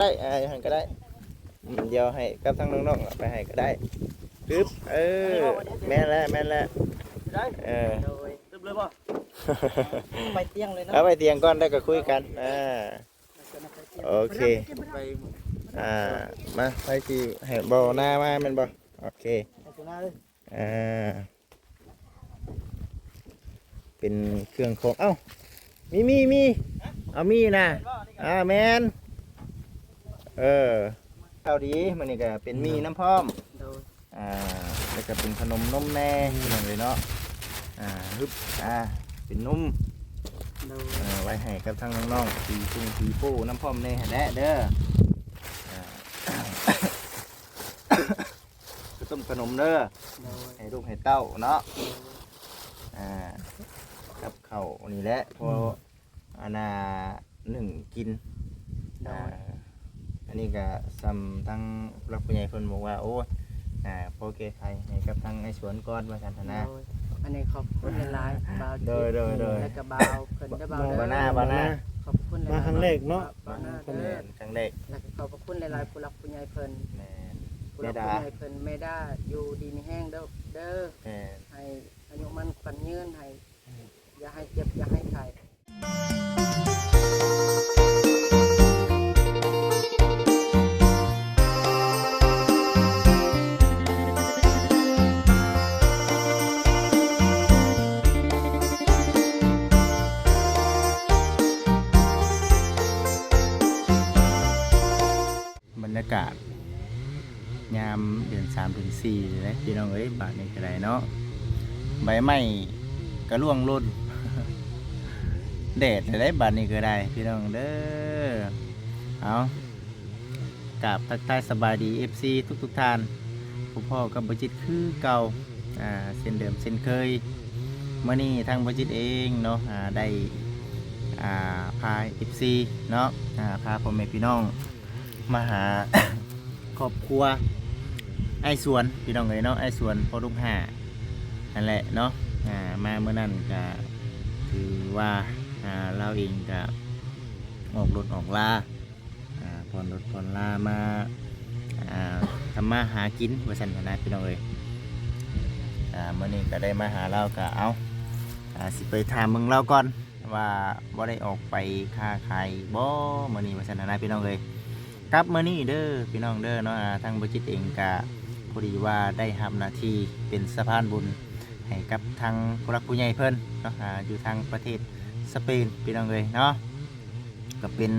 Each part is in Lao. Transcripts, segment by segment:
ໄດ້ ອ່າ ຢູ່ຫັ້ນກໍໄດ້. ອືມ ດຽວໃຫ້ກັບທາງນ້ອງໆເອົາໄປໃຫ້ກໍໄດ້. ປຶບ ເອີ ແມ່ນແລ້ວ ແມ່ນແລ້ວ ໄດ້ ເອີ ໂດຍ ຕຶບເລີຍບໍ່? ໄປຕຽງເລີຍເນາະ ເອົາໄປຕຽງກ່ອນ ແລ້ວກໍຄຸຍກັນ. ອ່າ ໂອເຄ ໄປ ອ່າ ມາ ໃຜຊິໃຫ້ ບໍ່ໜ້າມາແມ່ນບໍ່? ໂອເຄ ໃຫ້ຕົວໜ້າເລີຍ ອ່າ ເປັນເຄື່ອງຂອງ ເອົ້າ ມີ ມີ ມີ ເອົາ ມີນະ ອ່າ ແມ່ນ ເອີ ເຂົ້າດີ ມື້ນີ້ກໍເປັນໝີ່ນຳພ້ອມ ໂດຍ ອ່າ ແລ້ວກໍເປັນຂະໜົມນົມແດ່ ພີ່ນ້ອງເອີຍເນາະ ອ່າ ຮຶບ ອ່າ ເປັນນົມ ໂດຍ ເອີ ໄວ້ໃຫ້ກັບທາງນ້ອງໆ ຕີປຸງຕີປູ້ນຳພ້ອມແດ່ຫັ້ນແຫຼະເດີ ອ່າ ຂ້າວຕົ້ມຂະໜົມເດີ ໂດຍ ໃຫ້ລູກໃຫ້ເຕົ້າເນາະ ໂດຍ ອ່າ ກັບເຂົ້ານີ້ແຫຼະ ພໍ ອືມ ອັນນ່າ ໜຶ້ງກິນ ໂດຍ ອ່າ ອັນນີ້ກະສ່ຳທາງຜູ້ຫຼັກຜູ້ໃຫຍ່ເພິ່ນບອກວ່າ ໂອ້ຍ ອ່າ ພໍແກ້ໄຂໃຫ້ກັບທາງອ້າຍສວນກ່ອນວ່າຊັ້ນຫັ້ນນະ ໂດຍ ອັນນີ້ຂອບຄຸນຫຼາຍໆ ບ່າວຈິດ ໂດຍ ໂດຍ ໂດຍ ແລ້ວກະບ່າວເພິ່ນເດີ ບ່າວເດີ ບ່າວໜ້າ ບ່າວໜ້າ ຂອບຄຸນຫຼາຍໆ ມາຄັ້ງແລກເນາະ ບ່າວໜ້າເດີ ຄັ້ງແລກ ແລ້ວກະຂອບພະຄຸນຫຼາຍໆ ຜູ້ຫຼັກຜູ້ໃຫຍ່ເພິ່ນ ແມ່ນ ຜູ້ຫຼັກຜູ້ໃຫຍ່ເພິ່ນ ແມ່ດາ ຢູ່ດີມີແຮງເດີ ເດີ ແມ່ນ ໃຫ້ອາຍຸໝັ້ນຂວັນຍືນ ໃຫ້ ອືມ ຢ່າໃຫ້ເຈັບ ຢ່າໃຫ້ໄຂ້. ບັນຍາກາດຍາມເດືອນສາມເດືອນສີ່ນີ້ແຫຼະພີ່ນ້ອງເອີຍ ບາດນີ້ກໍໄດ້ເນາະ ໃບໄມ້ກະລ່ວງຫຼົ່ນ ແດດແລ້ວເດ້ ບາດນີ້ກໍໄດ້ພີ່ນ້ອງເດີ. ເອົາ ກາບທັກທາຍສະບາຍດີເອັຟຊີທຸກໆທ່ານ ພົບພໍ້ກັບບ່າວຈິດຄືເກົ່າ ອ່າ ເຊັ່ນເດີມເຊັ່ນເຄີຍ. ມື້ນີ້ທາງບ່າວຈິດເອງເນາະ ອ່າ ໄດ້ ອ່າ ພາເອັຟຊີເນາະ ອ່າ ພາພໍ່ແມ່ພີ່ນ້ອງ ມາຫາຄອບຄົວອ້າຍສວນ ພີ່ນ້ອງເອີຍເນາະ ອ້າຍສວນພໍ່ລູກຫ້າຫັ້ນແຫຼະເນາະ. ອ່າ ມາມື້ນັ້ນກະຖືວ່າ ອ່າ ລາວເອງກະອອກລົດອອກລາ ອ່າ ຜ່ອນລົດຜ່ອນລາມາ ອ່າ ທຳມາຫາກິນວ່າຊັ້ນນະ ພີ່ນ້ອງເອີຍ. ອ່າ ມື້ນີ້ກະໄດ້ມາຫາລາວ ກະເອົາ ອ່າ ຊິໄປຖາມເບິ່ງລາວກ່ອນ ວ່າບໍ່ໄດ້ອອກໄປຄ້າຂາຍບໍ່ມື້ນີ້ວ່າຊັ້ນນະ ພີ່ນ້ອງເອີຍ. ກັບມື້ນີ້ເດີພີ່ນ້ອງເດີເນາະ ອ່າ ທາງບ່າວຈິດເອງກະພໍດີວ່າໄດ້ຮັບໜ້າທີ່ເປັນສະພານບຸນໃຫ້ກັບທາງຜູ້ຫຼັກຜູ້ໃຫຍ່ເພິ່ນເນາະ ອ່າ ຢູ່ທາງປະເທດສະເປນ ພີ່ນ້ອງເອີຍເນາະ. ກະເປັນ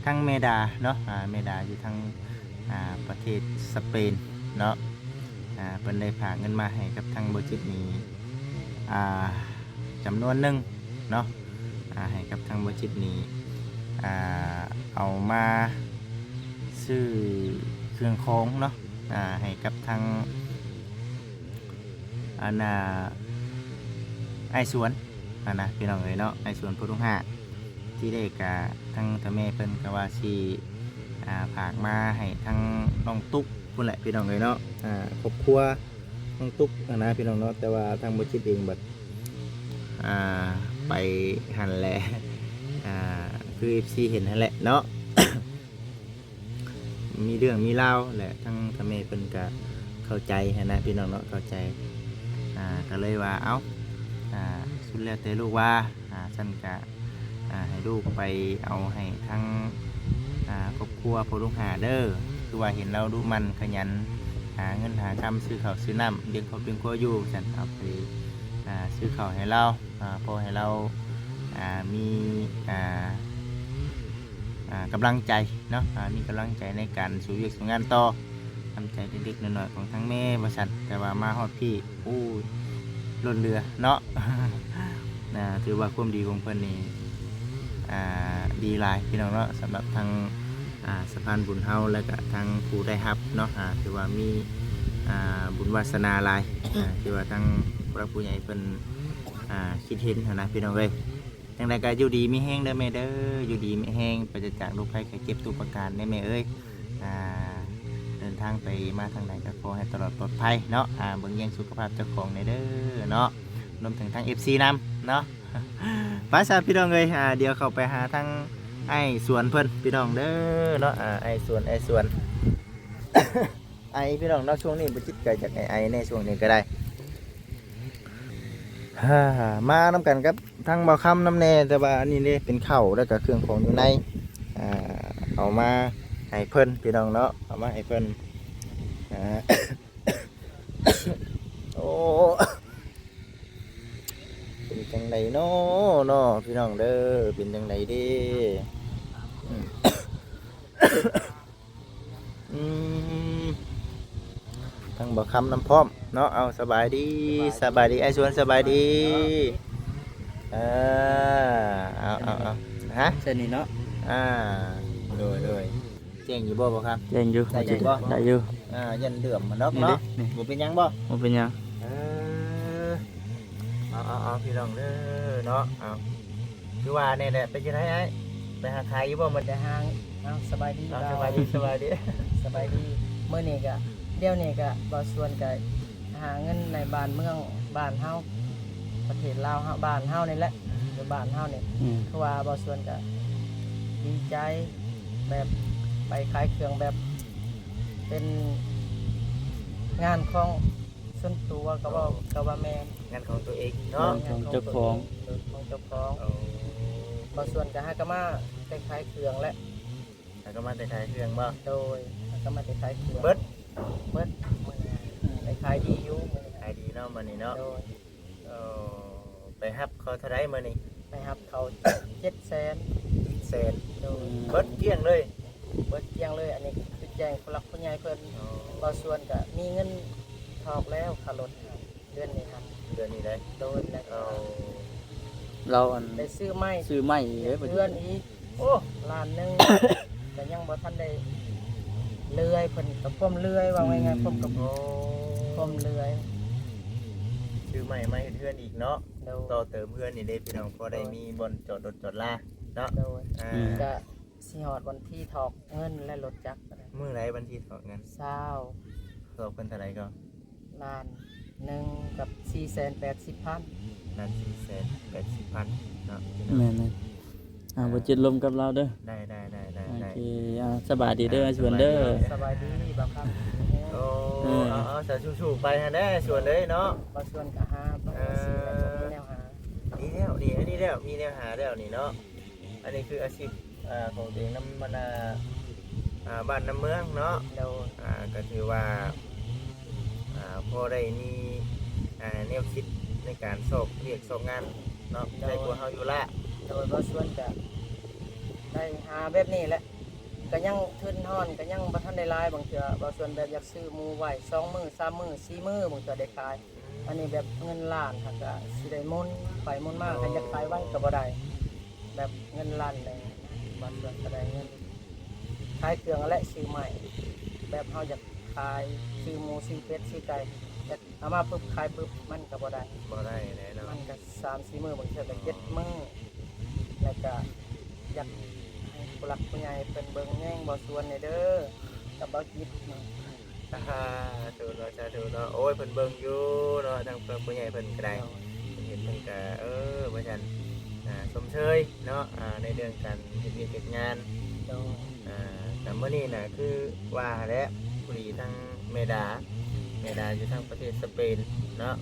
ທາງແມ່ດາເນາະ ອ່າ ແມ່ດາຢູ່ທາງ ອ່າ ປະເທດສະເປນເນາະ ອ່າ ເພິ່ນໄດ້ຝາກເງິນມາໃຫ້ກັບທາງບ່າວຈິດນີ້ ອ່າ ຈຳນວນໜຶ່ງເນາະ ອ່າ ໃຫ້ກັບທາງບ່າວຈິດນີ້ ອ່າ ເອົາມາຊື້ເຄື່ອງຂອງເນາະ ອ່າ ໃຫ້ກັບທາງ ອັນນ່າ ອ້າຍສວນຫັ້ນນະ ພີ່ນ້ອງເອີຍເນາະ ອ້າຍສວນຜູ້ລູກຫ້າ. ທີແລກກະທາງຕາແມ່ເພິ່ນກະວ່າຊິ ອ່າ ຝາກມາໃຫ້ທາງນ້ອງຕຸກພຸ້ນແຫຼະ ພີ່ນ້ອງເອີຍເນາະ ອ່າ ຄອບຄົວນ້ອງຕຸກຫັ້ນນະ ພີ່ນ້ອງເນາະ. ແຕ່ວ່າທາງບ່າວຈິດເອງບັດ ອ່າ ໄປຫັ້ນແຫຼະ ອ່າ ຄືເອັຟຊີເຫັນຫັ້ນແຫຼະເນາະ ມີເລື່ອງມີລາວແຫຼະ ທາງຕາແມ່ເພິ່ນກະເຂົ້າໃຈຫັ້ນນະ ພີ່ນ້ອງເນາະ ເຂົ້າໃຈ ອ່າ ກະເລີຍວ່າ ເອົ້າ ອ່າ ສຸດແລ້ວແຕ່ລູກວ່າ ອ່າ ຊັ້ນກະ ອ່າ ໃຫ້ລູກໄປເອົາໃຫ້ທາງ ອ່າ ຄອບຄົວພໍ່ລູກຫ້າເດີ ຄືວ່າເຫັນລາວດຸໝັ່ນຂະຫຍັນ ຫາເງິນຫາຄຳຊື້ເຂົ້າຊື້ນ້ຳ ລ້ຽງຄອບລ້ຽງຄົວຢູ່ ຊັ້ນເອົາໄປ ອ່າ ຊື້ເຂົ້າໃຫ້ລາວ ອ່າ ພໍໃຫ້ລາວ ອ່າ ມີ ອ່າ ອ່າ ກຳລັງໃຈເນາະ ອ່າ ມີກຳລັງໃຈໃນການສູ້ວຽກສູ້ງານຕໍ່ ນ້ຳໃຈເລັກໆນ້ອຍໆຂອງທາງແມ່ວ່າຊັ້ນ. ແຕ່ວ່າມາຮອດພີ້ ໂອ້ຍ ລົ້ນເຫຼືອເນາະ ອ່າ ຖືວ່າຄວາມດີຂອງເພິ່ນນີ້ ອ່າ ດີຫຼາຍ ພີ່ນ້ອງເນາະ ສຳລັບທາງ ອ່າ ສະພານບຸນເຮົາ ແລະກະທາງຜູ້ໄດ້ຮັບເນາະ ອ່າ ຖືວ່າມີ ອ່າ ບຸນວາສະໜາຫຼາຍ ອ່າ ທີ່ວ່າທາງຜູ້ຫຼັກຜູ້ໃຫຍ່ເພິ່ນ ອ່າ ຄິດເຫັນຫັ້ນນະ ພີ່ນ້ອງເອີຍ. ຈັ່ງໃດກໍຢູ່ດີມີແຮງເດີແມ່ເດີ ຢູ່ດີມີແຮງ ປາສະຈາກໂລກໄພໄຂ້ເຈັບທຸກປະການເດີແມ່ເອີຍ. ອ່າ ເດີນທາງໄປມາທາງໃດກໍຂໍໃຫ້ຕະຫຼອດປອດໄພເນາະ ອ່າ ເບິ່ງແຍງສຸຂະພາບເຈົ້າຂອງແດ່ເດີເນາະ ລວມເຖິງທາງເອັຟຊີນຳເນາະ. ໄປຊະພີ່ນ້ອງເອີຍ ອ່າ ດຽວເຂົ້າໄປຫາທາງ ອ້າຍສວນເພິ່ນພີ່ນ້ອງເດີເນາະ ອາ ອ້າຍສວນ ອ້າຍສວນ ໄອພີ່ນ້ອງເນາະ ຊ່ວງນີ້ບໍ່ຈິດກໍຢາກໃຫ້ໄອແດ່ ຊ່ວງນີ້ກໍໄດ້ ມານຳກັນກັບທາງບ່າວຄຳນຳແດ່ ແຕ່ວ່າອັນນີ້ເດ້ເປັນເຂົ້າ ແລ້ວກໍເຄື່ອງຂອງຢູ່ໃນ ອ່າ ເອົາມາໃຫ້ເພິ່ນພີ່ນ້ອງເນາະ ເອົາມາໃຫ້ເພິ່ນ ອ່າ ໂອ້ ເປັນຈັ່ງໃດເນາະ ເນາະ ພີ່ນ້ອງເດີ ເປັນຈັ່ງໃດເດ້ ອືມ ອືມ ທາງບ່າວຄຳນຳພ້ອມເນາະ ເອົາ ສະບາຍດີ ສະບາຍດີ ສະບາຍດີ ອ້າຍສວນ ສະບາຍດີ ເອີ ເອົາ ເອົາ ເອົາ ຮະ ເຊັ່ນນີ້ເນາະ ອ່າ ໂດຍ ໂດຍ ແຈ້ງຢູ່ບໍ່ ບ່າວຄຳ ແຈ້ງຢູ່ ໄດ້ຢູ່ບໍ່ ໄດ້ຢູ່ ອ່າ ຢ້ານເຫຼື້ອມມັນດອກເນາະ ນີ້ເດ້ ນີ້ ບໍ່ເປັນຫຍັງບໍ່ ບໍ່ເປັນຫຍັງ ເອີ ເອົາ ເອົາ ເອົາ ພີ່ນ້ອງເດີເນາະ ເອົາ ຄືວ່າແນ່ແຫຼະ ເປັນຈັ່ງໃດອ້າຍ ໄປຫາຂາຍຢູ່ບໍ່ມື້ນີ້ ໄປຫາ ເອົາ ສະບາຍດີ ເອົາ ບ່າວ ສະບາຍດີ ສະບາຍດີ ສະບາຍດີ ມື້ນີ້ກະ ດຽວນີ້ກະ ບ່າວສວນກະ ຫາເງິນໃນບ້ານເມືອງ ບ້ານເຮົາ ປະເທດລາວເຮົາ ບ້ານເຮົານີ້ແຫຼະ ຢູ່ບ້ານເຮົານີ້ ອືມ ຄືວ່າບ່າວສວນກະດີໃຈ ແບບໄປຂາຍເຄື່ອງແບບເປັນງານຂອງສ່ວນຕົວກໍເວົ້າ ກໍວ່າແມ່ນ ງານຂອງຕົວເອງເນາະ ງານຂອງເຈົ້າຂອງ ເອີ ຂອງເຈົ້າຂອງ ໂອ້ ບ່າວສວນກໍຫາກໍມາແຕ່ຂາຍເຄື່ອງແຫຼະ ຫາກໍມາແຕ່ຂາຍເຄື່ອງບໍ່ ໂດຍ ຫາກໍມາແຕ່ຂາຍເຄື່ອງ ເບິດ ເບິດ ໄດ້ຂາຍດີຢູ່ ຂາຍດີເນາະມື້ນີ້ເນາະ ໂດຍ ເອີ ໄປຮັບເຂົາເທົ່າໃດມື້ນີ້ ໄປຮັບເຂົາເຈັດແສນ ເຈັດແສນ ໂດຍ ເບິດກ້ຽງເລີຍ ເບິດກ້ຽງເລີຍ ອັນນີ້ຄືແຈ້ງຜູ້ຫຼັກຜູ້ໃຫຍ່ເພິ່ນ ອໍ ບ່າວສວນກະມີເງິນຖອກແລ້ວຄ່າລົດ ເດືອນນີ້ຫັ້ນ ເດືອນນີ້ໄດ໋ ໂດຍ ແລ້ວ ເອົາ ລາວອັນ ໄດ້ຊື້ໃໝ່ ຊື້ໃໝ່ເດ້ ເຮືອນອີກ ໂອ້ ລ້ານໜຶ່ງ ກໍຍັງບໍ່ທັນໄດ້ເລື່ອຍ ເພິ່ນກໍພວມເລື່ອຍ ເວົ້າງ່າຍໆ ພວມກັບ ໂອ້ ພວມເລື່ອຍ ຊື້ໃໝ່ມາເຮັດເຮືອນອີກເນາະ ໂດຍ ຕໍ່ເຕີມເຮືອນນີ້ເດ້ພີ່ນ້ອງ ພໍໄດ້ ໂດຍ ມີບ່ອນຈອດລົດຈອດລາເນາະ ໂດຍ ອ່າ ອືມ ກໍຊິຮອດວັນທີຖອກເງິນ ແລະ ລົດຈັກ ມື້ໃດວັນທີຖອກເງິນ ຊາວ ຖອກເພິ່ນເທົ່າໃດກໍ ລ້ານໜຶ່ງກັບສີ່ແສນແປດສິບພັນ ລ້ານສີ່ແສນແປດສິບພັນເນາະ ແມ່ນໆ ອ່າ ອ່າ ບໍ່ຈິດລົມກັບລາວເດີ ໄດ້ໆໆໆ ໂອເຄ ອ່າ ສະບາຍດີເດີ ອ່າ ອ້າຍສວນເດີ ສະບາຍດີ ສະບາຍດີ ບ່າວຄຳ ໂອ້ ເອີ ເອົາໆ ສາທຸ ສູ້ໆ ໄປຫັ້ນແຫຼະ ສວນເອີຍເນາະ ບ່າວສວນກໍຫາ ເອີ ມີແນວຫາ ນີ້ແລ້ວ ນີ້ ອັນນີ້ແລ້ວ ມີແນວຫາແລ້ວນີ້ເນາະ ອັນນີ້ຄືອາຊີບ ອ່າ ຂອງຕົວເອງນຳ ນຳ ອ່າ ບ້ານນຳເມືອງເນາະ ໂດຍ ອ່າ ກໍຖືວ່າ ອ່າ ພໍໄດ້ມີ ອ່າ ແນວຄິດໃນການຊອກວຽກຊອກງານເນາະ ໂດຍ ໃສ່ພວກເຮົາຢູ່ລະ ໂດຍ ບ່າວສວນກະໄດ້ຫາແບບນີ້ແຫຼະ ກະຍັງທຶນຮອນ ກະຍັງບໍ່ທັນໄດ້ຫຼາຍ ບາງເທື່ອບ່າວສວນແບບຢາກຊື້ໝູໄວ້ສອງມື້ ສາມມື້ ສີ່ມື້ ບາງເທື່ອໄດ້ຂາຍ ອັນນີ້ແບບເງິນລ້ານ ຫາກະຊິໄດ້ໝູນໄປໝູນມາ ໂອ້ ຄັນຢາກຂາຍໄວກໍບໍ່ໄດ້ ແບບເງິນລ້ານໜຶ່ງ ບາງເທື່ອກໍໄດ້ເງິນ ຂາຍເຄື່ອງຫັ້ນແຫຼະ ຊື້ໃໝ່ ແບບເຮົາຢາກຂາຍ ຊື້ໝູ ຊື້ເປັດ ຊື້ໄກ່ ຢາກເອົາມາປຶບຂາຍປຶບ ມັນກໍບໍ່ໄດ້ ບໍ່ໄດ້ແນ່ນອນ ມັນກໍສາມສີ່ມື້ ບາງເທື່ອກໍເຈັດມື້ ແລ້ວກໍຢາກໃຫ້ຜູ້ຫຼັກຜູ້ໃຫຍ່ເພິ່ນເບິ່ງແຍງບ່າວສວນແດ່ເດີ ກັບບ່າວຈິດ ສາທຸເນາະ ສາທຸເນາະ ໂອ້ຍ ເພິ່ນເບິ່ງຢູ່ເນາະ ທາງຜູ້ຫຼັກຜູ້ໃຫຍ່ເພິ່ນກໍໄດ້ ເພິ່ນເຫັນເພິ່ນກໍ ເອີ ວ່າຊັ້ນ ອ່າ ຊົມເຊີຍເນາະ ອ່າ ໃນເລື່ອງການເຮັດວຽກເຮັດງານ ໂດຍ ອ່າ ກໍມື້ນີ້ນະ ຄືວ່າຫັ້ນແຫຼະ ພໍດີທາງແມ່ດາ ແມ່ດາຢູ່ທາງປະເທດສະເປນເນາະ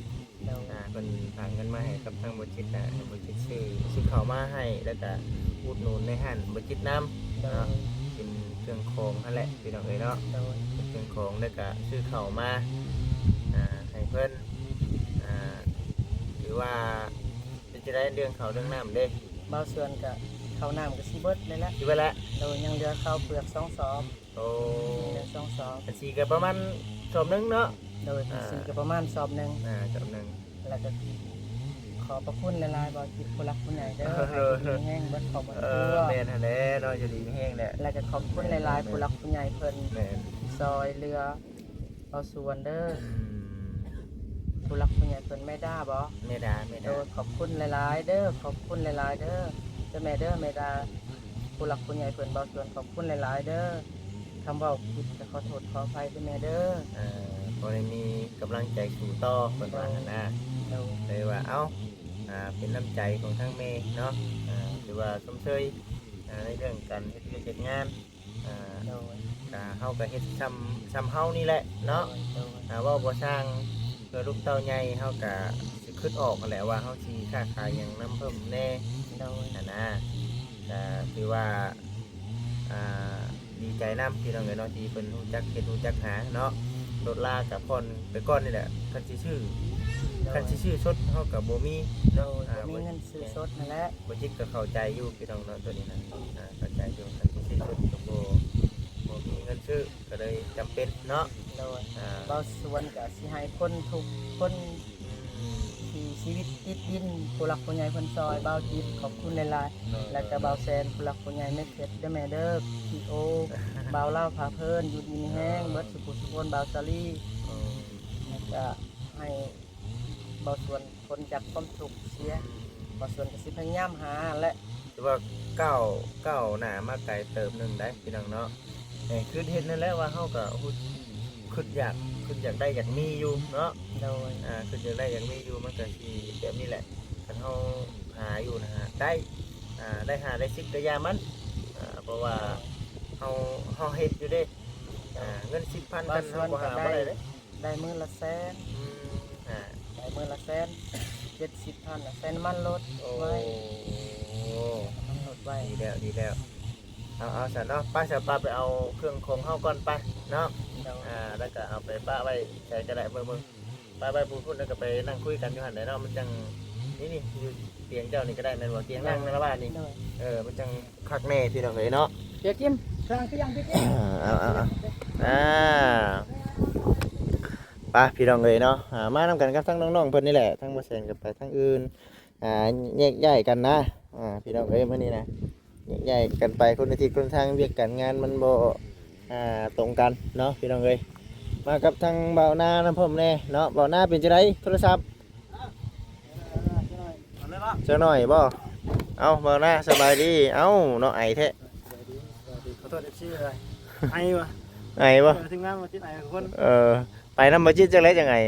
ໂດຍ ອ່າ ເພິ່ນຝາກເງິນມາໃຫ້ກັບທາງບໍ່ຈິດນະ ໃຫ້ບໍ່ຈິດຊື້ ຊື້ເຂົ້າມາໃຫ້ ແລ້ວກະອຸດໜູນໃນຮ້ານບໍ່ຈິດນຳ ໂດຍ ເນາະ ເປັນເຄື່ອງຂອງຫັ້ນແຫຼະ ພີ່ນ້ອງເອີຍເນາະ ໂດຍ ເປັນເຄື່ອງຂອງ ແລ້ວກະຊື້ເຂົ້າມາ ອ່າ ໃຫ້ເພິ່ນ ອ່າ ຖືວ່າເປັນຈັ່ງໃດເລື່ອງເຂົ້າເລື່ອງນ້ຳເດ້? ບ່າວສວນກະເຂົ້ານ້ຳກະຊິເບິດແລ້ວແຫຼະ ຊິເບິດແລ້ວ ໂດຍ ຍັງເຫຼືອເຂົ້າເປືອກສອງສອບ ໂອ້ ຍັງເຫຼືອສອງສອບ ອັນຊີ້ກະປະມານສອບໜຶ່ງເນາະ ໂດຍ ອ່າ ອັນຊີ້ກະປະມານສອບໜຶ່ງ ອ່າ ສອບໜຶ່ງ ແລ້ວກະຂອບພະຄຸນຫຼາຍໆ ບ່າວຈິດ ຜູ້ຫຼັກຜູ້ໃຫຍ່ເດີ ໃຫ້ຢູ່ດີມີແຮງເບິດຄອບເບິດຄົວ ເອີ ແມ່ນຫັ້ນແຫຼະເນາະ ຢູ່ດີມີແຮງແຫຼະ ແລ້ວກະຂອບຄຸນຫຼາຍໆ ຜູ້ຫຼັກຜູ້ໃຫຍ່ເພິ່ນ ແມ່ນ ຊ່ອຍເຫຼືອ ບ່າວສວນເດີ ອືມ ຜູ້ຫຼັກຜູ້ໃຫຍ່ເພິ່ນ ແມ່ດາບໍ? ແມ່ດາ ແມ່ດາ ໂດຍ ຂອບຄຸນຫຼາຍໆເດີ ຂອບຄຸນຫຼາຍໆເດີ ເດີແມ່ເດີ ແມ່ດາ ຜູ້ຫຼັກຜູ້ໃຫຍ່ເພິ່ນ ບ່າວສວນ ຂອບຄຸນຫຼາຍໆເດີ ຄຳເວົ້າຜິດກໍຂໍໂທດຂໍອະໄພເດີແມ່ເດີ ເອີ ພໍໄດ້ມີກຳລັງໃຈສູ້ຕໍ່ ເພິ່ນວ່າຫັ້ນນະ ໂດຍ ເລີຍວ່າ ເອົ້າ ອ່າ ເປັນນ້ຳໃຈຂອງທາງແມ່ເນາະ ອ່າ ຖືວ່າຊົມເຊີຍ ອ່າ ໃນເລື່ອງການເຮັດວຽກເຮັດງານ ອ່າ ໂດຍ ກະເຮົາກະເຮັດຊ່ຳ ຊ່ຳເຮົານີ້ແຫຼະເນາະ ໂດຍ ໂດຍ ອ່າ ເວົ້າບໍ່ຊ່າງ ເພື່ອລູກເຕົ້າໃຫຍ່ເຮົາກະຊິຄິດອອກຫັ້ນແຫຼະວ່າເຮົາຊິຄ້າຂາຍຫຍັງນຳເພີ່ມແດ່ ໂດຍ ຫັ້ນນະ ກະຖືວ່າ ອ່າ ດີໃຈນຳພີ່ນ້ອງເອີຍເນາະ ທີ່ເພິ່ນຮູ້ຈັກເຮັດຮູ້ຈັກຫາເນາະ ລົດລາກະຜ່ອນໄປກ່ອນນີ້ແຫຼະ ຄັນຊິຊື້ ໂດຍ ຄັນຊິຊື້ສົດເຮົາກະບໍ່ມີເນາະ ໂດຍ ອ່າ ບໍ່ມີເງິນຊື້ສົດຫັ້ນແຫຼະ ບໍ່ຈິດກະເຂົ້າໃຈຢູ່ພີ່ນ້ອງເນາະ ໂຕນີ້ນະ ອ່າ ເຂົ້າໃຈຢູ່ ຄັນຊິຊື້ສົດກະບໍ່ ບໍ່ມີເງິນຊື້ ກະເລີຍຈຳເປັນເນາະ ໂດຍ ອ່າ ບ່າວສວນກະຊິໃຫ້ຄົນທຸກຄົນ ທີ່ຊີວິດຕິດດິນ ຜູ້ຫຼັກຜູ້ໃຫຍ່ເພິ່ນຊ່ອຍ ບ່າວຈິດ ຂອບຄຸນຫຼາຍໆ ແລະກະບ່າວແຊນ ຜູ້ຫຼັກຜູ້ໃຫຍ່ ແມ່ເພັດເດີແມ່ເດີ ພີ່ໂອ ບ່າວລາວພາເພີນ ຢູ່ດີມີແຮງ ເບິດສູ່ຜູ້ສູ່ຄົນ ບ່າວສາລີ ແລະກະໃຫ້ບ່າວສວນພົ້ນຈາກຄວາມທຸກເສຍ ບ່າວສວນກະຊິພະຍາຍາມຫາແຫຼະ ຖືວ່າກ້າວ ກ້າວໜ້າມາໄກເຕີບໜຶ່ງໄດ໋ພີ່ນ້ອງເນາະ ເອີ ຄິດເຫັນຫັ້ນແຫຼະວ່າເຮົາກະ ຄິດຢາກ ຄິດຢາກໄດ້ຢາກມີຢູ່ເນາະ ໂດຍ ອ່າ ຄິດຢາກໄດ້ຢາກມີຢູ່ ມັນກະຊິແບບນີ້ແຫຼະ ຄັນເຮົາຫາຢູ່ນະ ໄດ້ ອ່າ ໄດ້ຫ້າໄດ້ສິບກະຢ່າມັນ ອ່າ ເພາະວ່າເຮົາ ເຮົາເຮັດຢູ່ເດ້ ອ່າ ເງິນສິບພັນ ບໍ່ ຄັນເຮົາບໍ່ຫາບໍ່ໄດ້ເດ້ ໄດ້ມື້ລະແສນ ອືມ ອ່າ ໄດ້ມື້ລະແສນ ເຈັດສິບພັນ ແສນນ້ຳມັນລົດ ໂອ້ ໄວ້ ນ້ຳມັນລົດໄວ້ ດີແລ້ວ ດີແລ້ວ ເອົາ ເອົາຊັ້ນເນາະ ໄປຊະ ປ້າໄປເອົາເຄື່ອງຂອງເຮົາກ່ອນໄປເນາະ ໂດຍ ອ່າ ແລ້ວກະເອົາໄປປະໄວ້ໃສກະໄດ້ ເບິ່ງໆ ປະໄວ້ພຸ້ນໆ ແລ້ວກະໄປນັ່ງຄຸຍກັນຢູ່ຫັ້ນແຫຼະເນາະ ມັນຈັ່ງ ນີ້ໆ ຢູ່ຕຽງເຈົ້ານີ້ກະໄດ້ແມ່ນບໍ່ ຕຽງນັ່ງ ໂດຍ ລະວ່ານີ້ ໂດຍ ເອີ ມັນຈັ່ງຄັກແນ່ພີ່ນ້ອງເອີຍເນາະ ເປີດກິນ ສ້າງຕຽງເປີດກິນ ເອົາໆໆ ອ່າ ໄປພີ່ນ້ອງເອີຍເນາະ ອ່າ ມານຳກັນກັບທັງນ້ອງໆເພິ່ນນີ້ແຫຼະ ທັງບໍ່ແສນກະໄປທາງອື່ນ ອ່າ ແຍກຍ້າຍກັນນະ ອ່າ ພີ່ນ້ອງເອີຍ ມື້ນີ້ນະ ແຍກຍ້າຍກັນໄປຄົນລະທິດຄົນທາງ ວຽກການງານມັນບໍ່ ອ່າ ຕົງກັນເນາະພີ່ນ້ອງເອີຍ ມາກັບທາງບ່າວນານຳພ້ອມແດ່ເນາະ ບ່າວນາເປັນຈັ່ງໃດໂທລະສັບ ເອົາເລີຍເນາະ ຈັກໜ້ອຍບໍ່ ເອົ້າ ບ່າວນາສະບາຍດີ ເອົ້າ ເນາະ ໄອແທ້ ສະບາຍດີ ສະບາຍດີ ຂໍໂທດ ເອັຟຊີ ເອີຍ ໄອວະ ໄອບໍ່ ເອີ ທີມງານບໍ່ຈິດໄອທຸກຄົນ ເອີ ໄປນຳບໍ່ຈິດຈັກແລ້ວຈັ່ງໄອ ໂອ້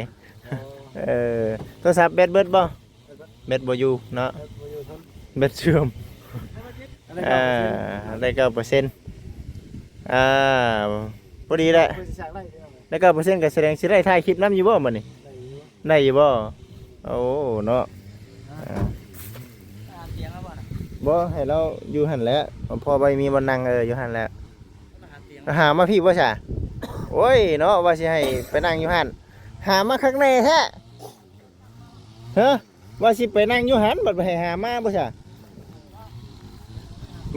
ເອີ ໂທລະສັບແບັດເບິດບໍ່? ແບັດບໍ່ຢູ່ເນາະ ແບັດບໍ່ຢູ່ ແບັດເສື່ອມ ອັນໃດເກົ້າເປີເຊັນ ອ່າ ໄດ້ເກົ້າເປີເຊັນ ອ່າ ພໍດີແຫຼະ ໄດ້ເກົ້າເປີເຊັນກະສະແດງຊິໄດ້ຖ່າຍຄລິບນຳຢູ່ບໍ່ບັດນີ້ ໄດ້ຢູ່ ໄດ້ຢູ່ບໍ່? ໂອ້ ເນາະ ອ່າ ບໍ່ ໃຫ້ລາວຢູ່ຫັ້ນແຫຼະ ພໍໄວ້ມີບ່ອນນັ່ງ ເອີ ຢູ່ຫັ້ນແຫຼະ ຫາມາພີ້ບໍ່ຊະ ໂອ້ຍເນາະ ວ່າຊິໃຫ້ໄປນັ່ງຢູ່ຫັ້ນ ຫາມາຄັກແນ່ແທ້ ຮະ ວ່າຊິໄປນັ່ງຢູ່ຫັ້ນ ບັດໃຫ້ຫາມາບໍ່ຊະ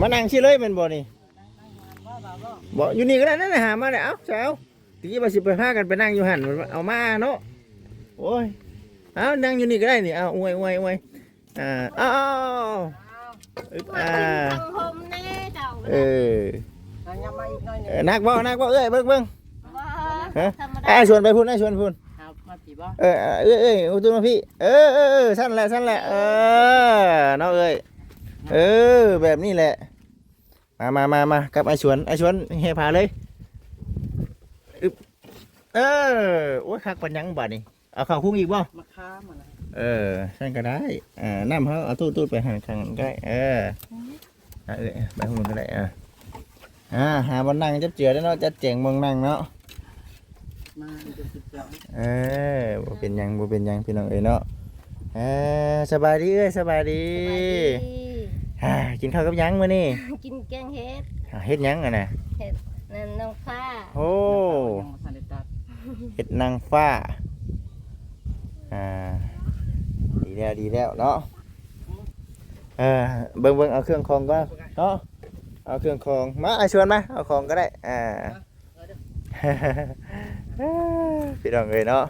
ມານັ່ງຊີ້ເລີຍແມ່ນບໍ່ນີ້ ບໍ່ ຢູ່ນີ້ກະໄດ້ ນັ້ນ ຫາມາແລ້ວ ເອົາຊະ ເອົາ ຕະກີ້ວ່າຊິໄປພາກັນໄປນັ່ງຢູ່ຫັ້ນ ເອົາມາເນາະ ໂອ້ຍ ເອົາ ນັ່ງຢູ່ນີ້ກະໄດ້ນີ້ ເອົາ ອວຍ ອວຍ ອວຍ ອ່າ ເອົາ ເອົາ ເອົາ ອຶບ ອ່າ ເອີ ເອີ ໜັກບໍ່ ໜັກບໍ່ ເອື້ອຍ ເບິ່ງ ເບິ່ງ ຮະ ອ້າຍຊວນໄປພຸ້ນ ອ້າຍຊວນພຸ້ນ ເອົາມາພີ້ບໍ່ ເອີ ເອື້ອຍ ເອື້ອຍ ອຸຕຸມາພີ້ ເອີ ເອີ ເອີ ຊັ້ນແຫຼະ ຊັ້ນແຫຼະ ເອີ ເນາະ ເອື້ອຍ ເອີ ແບບນີ້ແຫຼະ ມາ ມາ ມາ ມາ ກັບອ້າຍຊວນ ອ້າຍຊວນແຫ່ຜ້າເລີຍ ອຶບ ເອີ ໂອ້ຍ ຄັກປານຫຍັງບາດນີ້ ເອົາເຂົ້າຄຸງອີກບໍ່ ມາຄ້າມນະ ເອີ ຊັ້ນກະໄດ້ ອ່າ ນ້ຳເຮົາເອົາຕູດໆໄປຫັ້ນຂ້າງນັ້ນກະໄດ້ ເອີ ອ່າ ເອີ ໄປຫຸ້ນກະໄດ້ ອ່າ ອ່າ ຫາບ່ອນນັ່ງຈັບເຈືອເດີເນາະ ຈັດແຈງບ່ອນນັ່ງເນາະ ມາເດີ ເອີ ບໍ່ເປັນຫຍັງ ບໍ່ເປັນຫຍັງ ພີ່ນ້ອງເອີຍເນາະ ເອີ ສະບາຍດີເອື້ອຍ ສະບາຍດີ ສະບາຍດີ ອ່າ ກິນເຂົ້າກັບຫຍັງມື້ນີ້ ກິນແກງເຫັດ ອ່າ ເຫັດຫຍັງຫັ້ນນະ ເຫັດນາງຟ້າ ໂອ້ ເຫັດນາງຟ້າ ອ່າ ດີແລ້ວ ດີແລ້ວເນາະ ເອີ ເບິ່ງ ເບິ່ງ ເອົາເຄື່ອງຂອງກ່ອນເນາະ ເອົາເຄື່ອງຂອງ ມາ ອ້າຍຊວນມາ ເອົາຂອງກະໄດ້ ອ່າ ພີ່ນ້ອງເອີຍເນາະ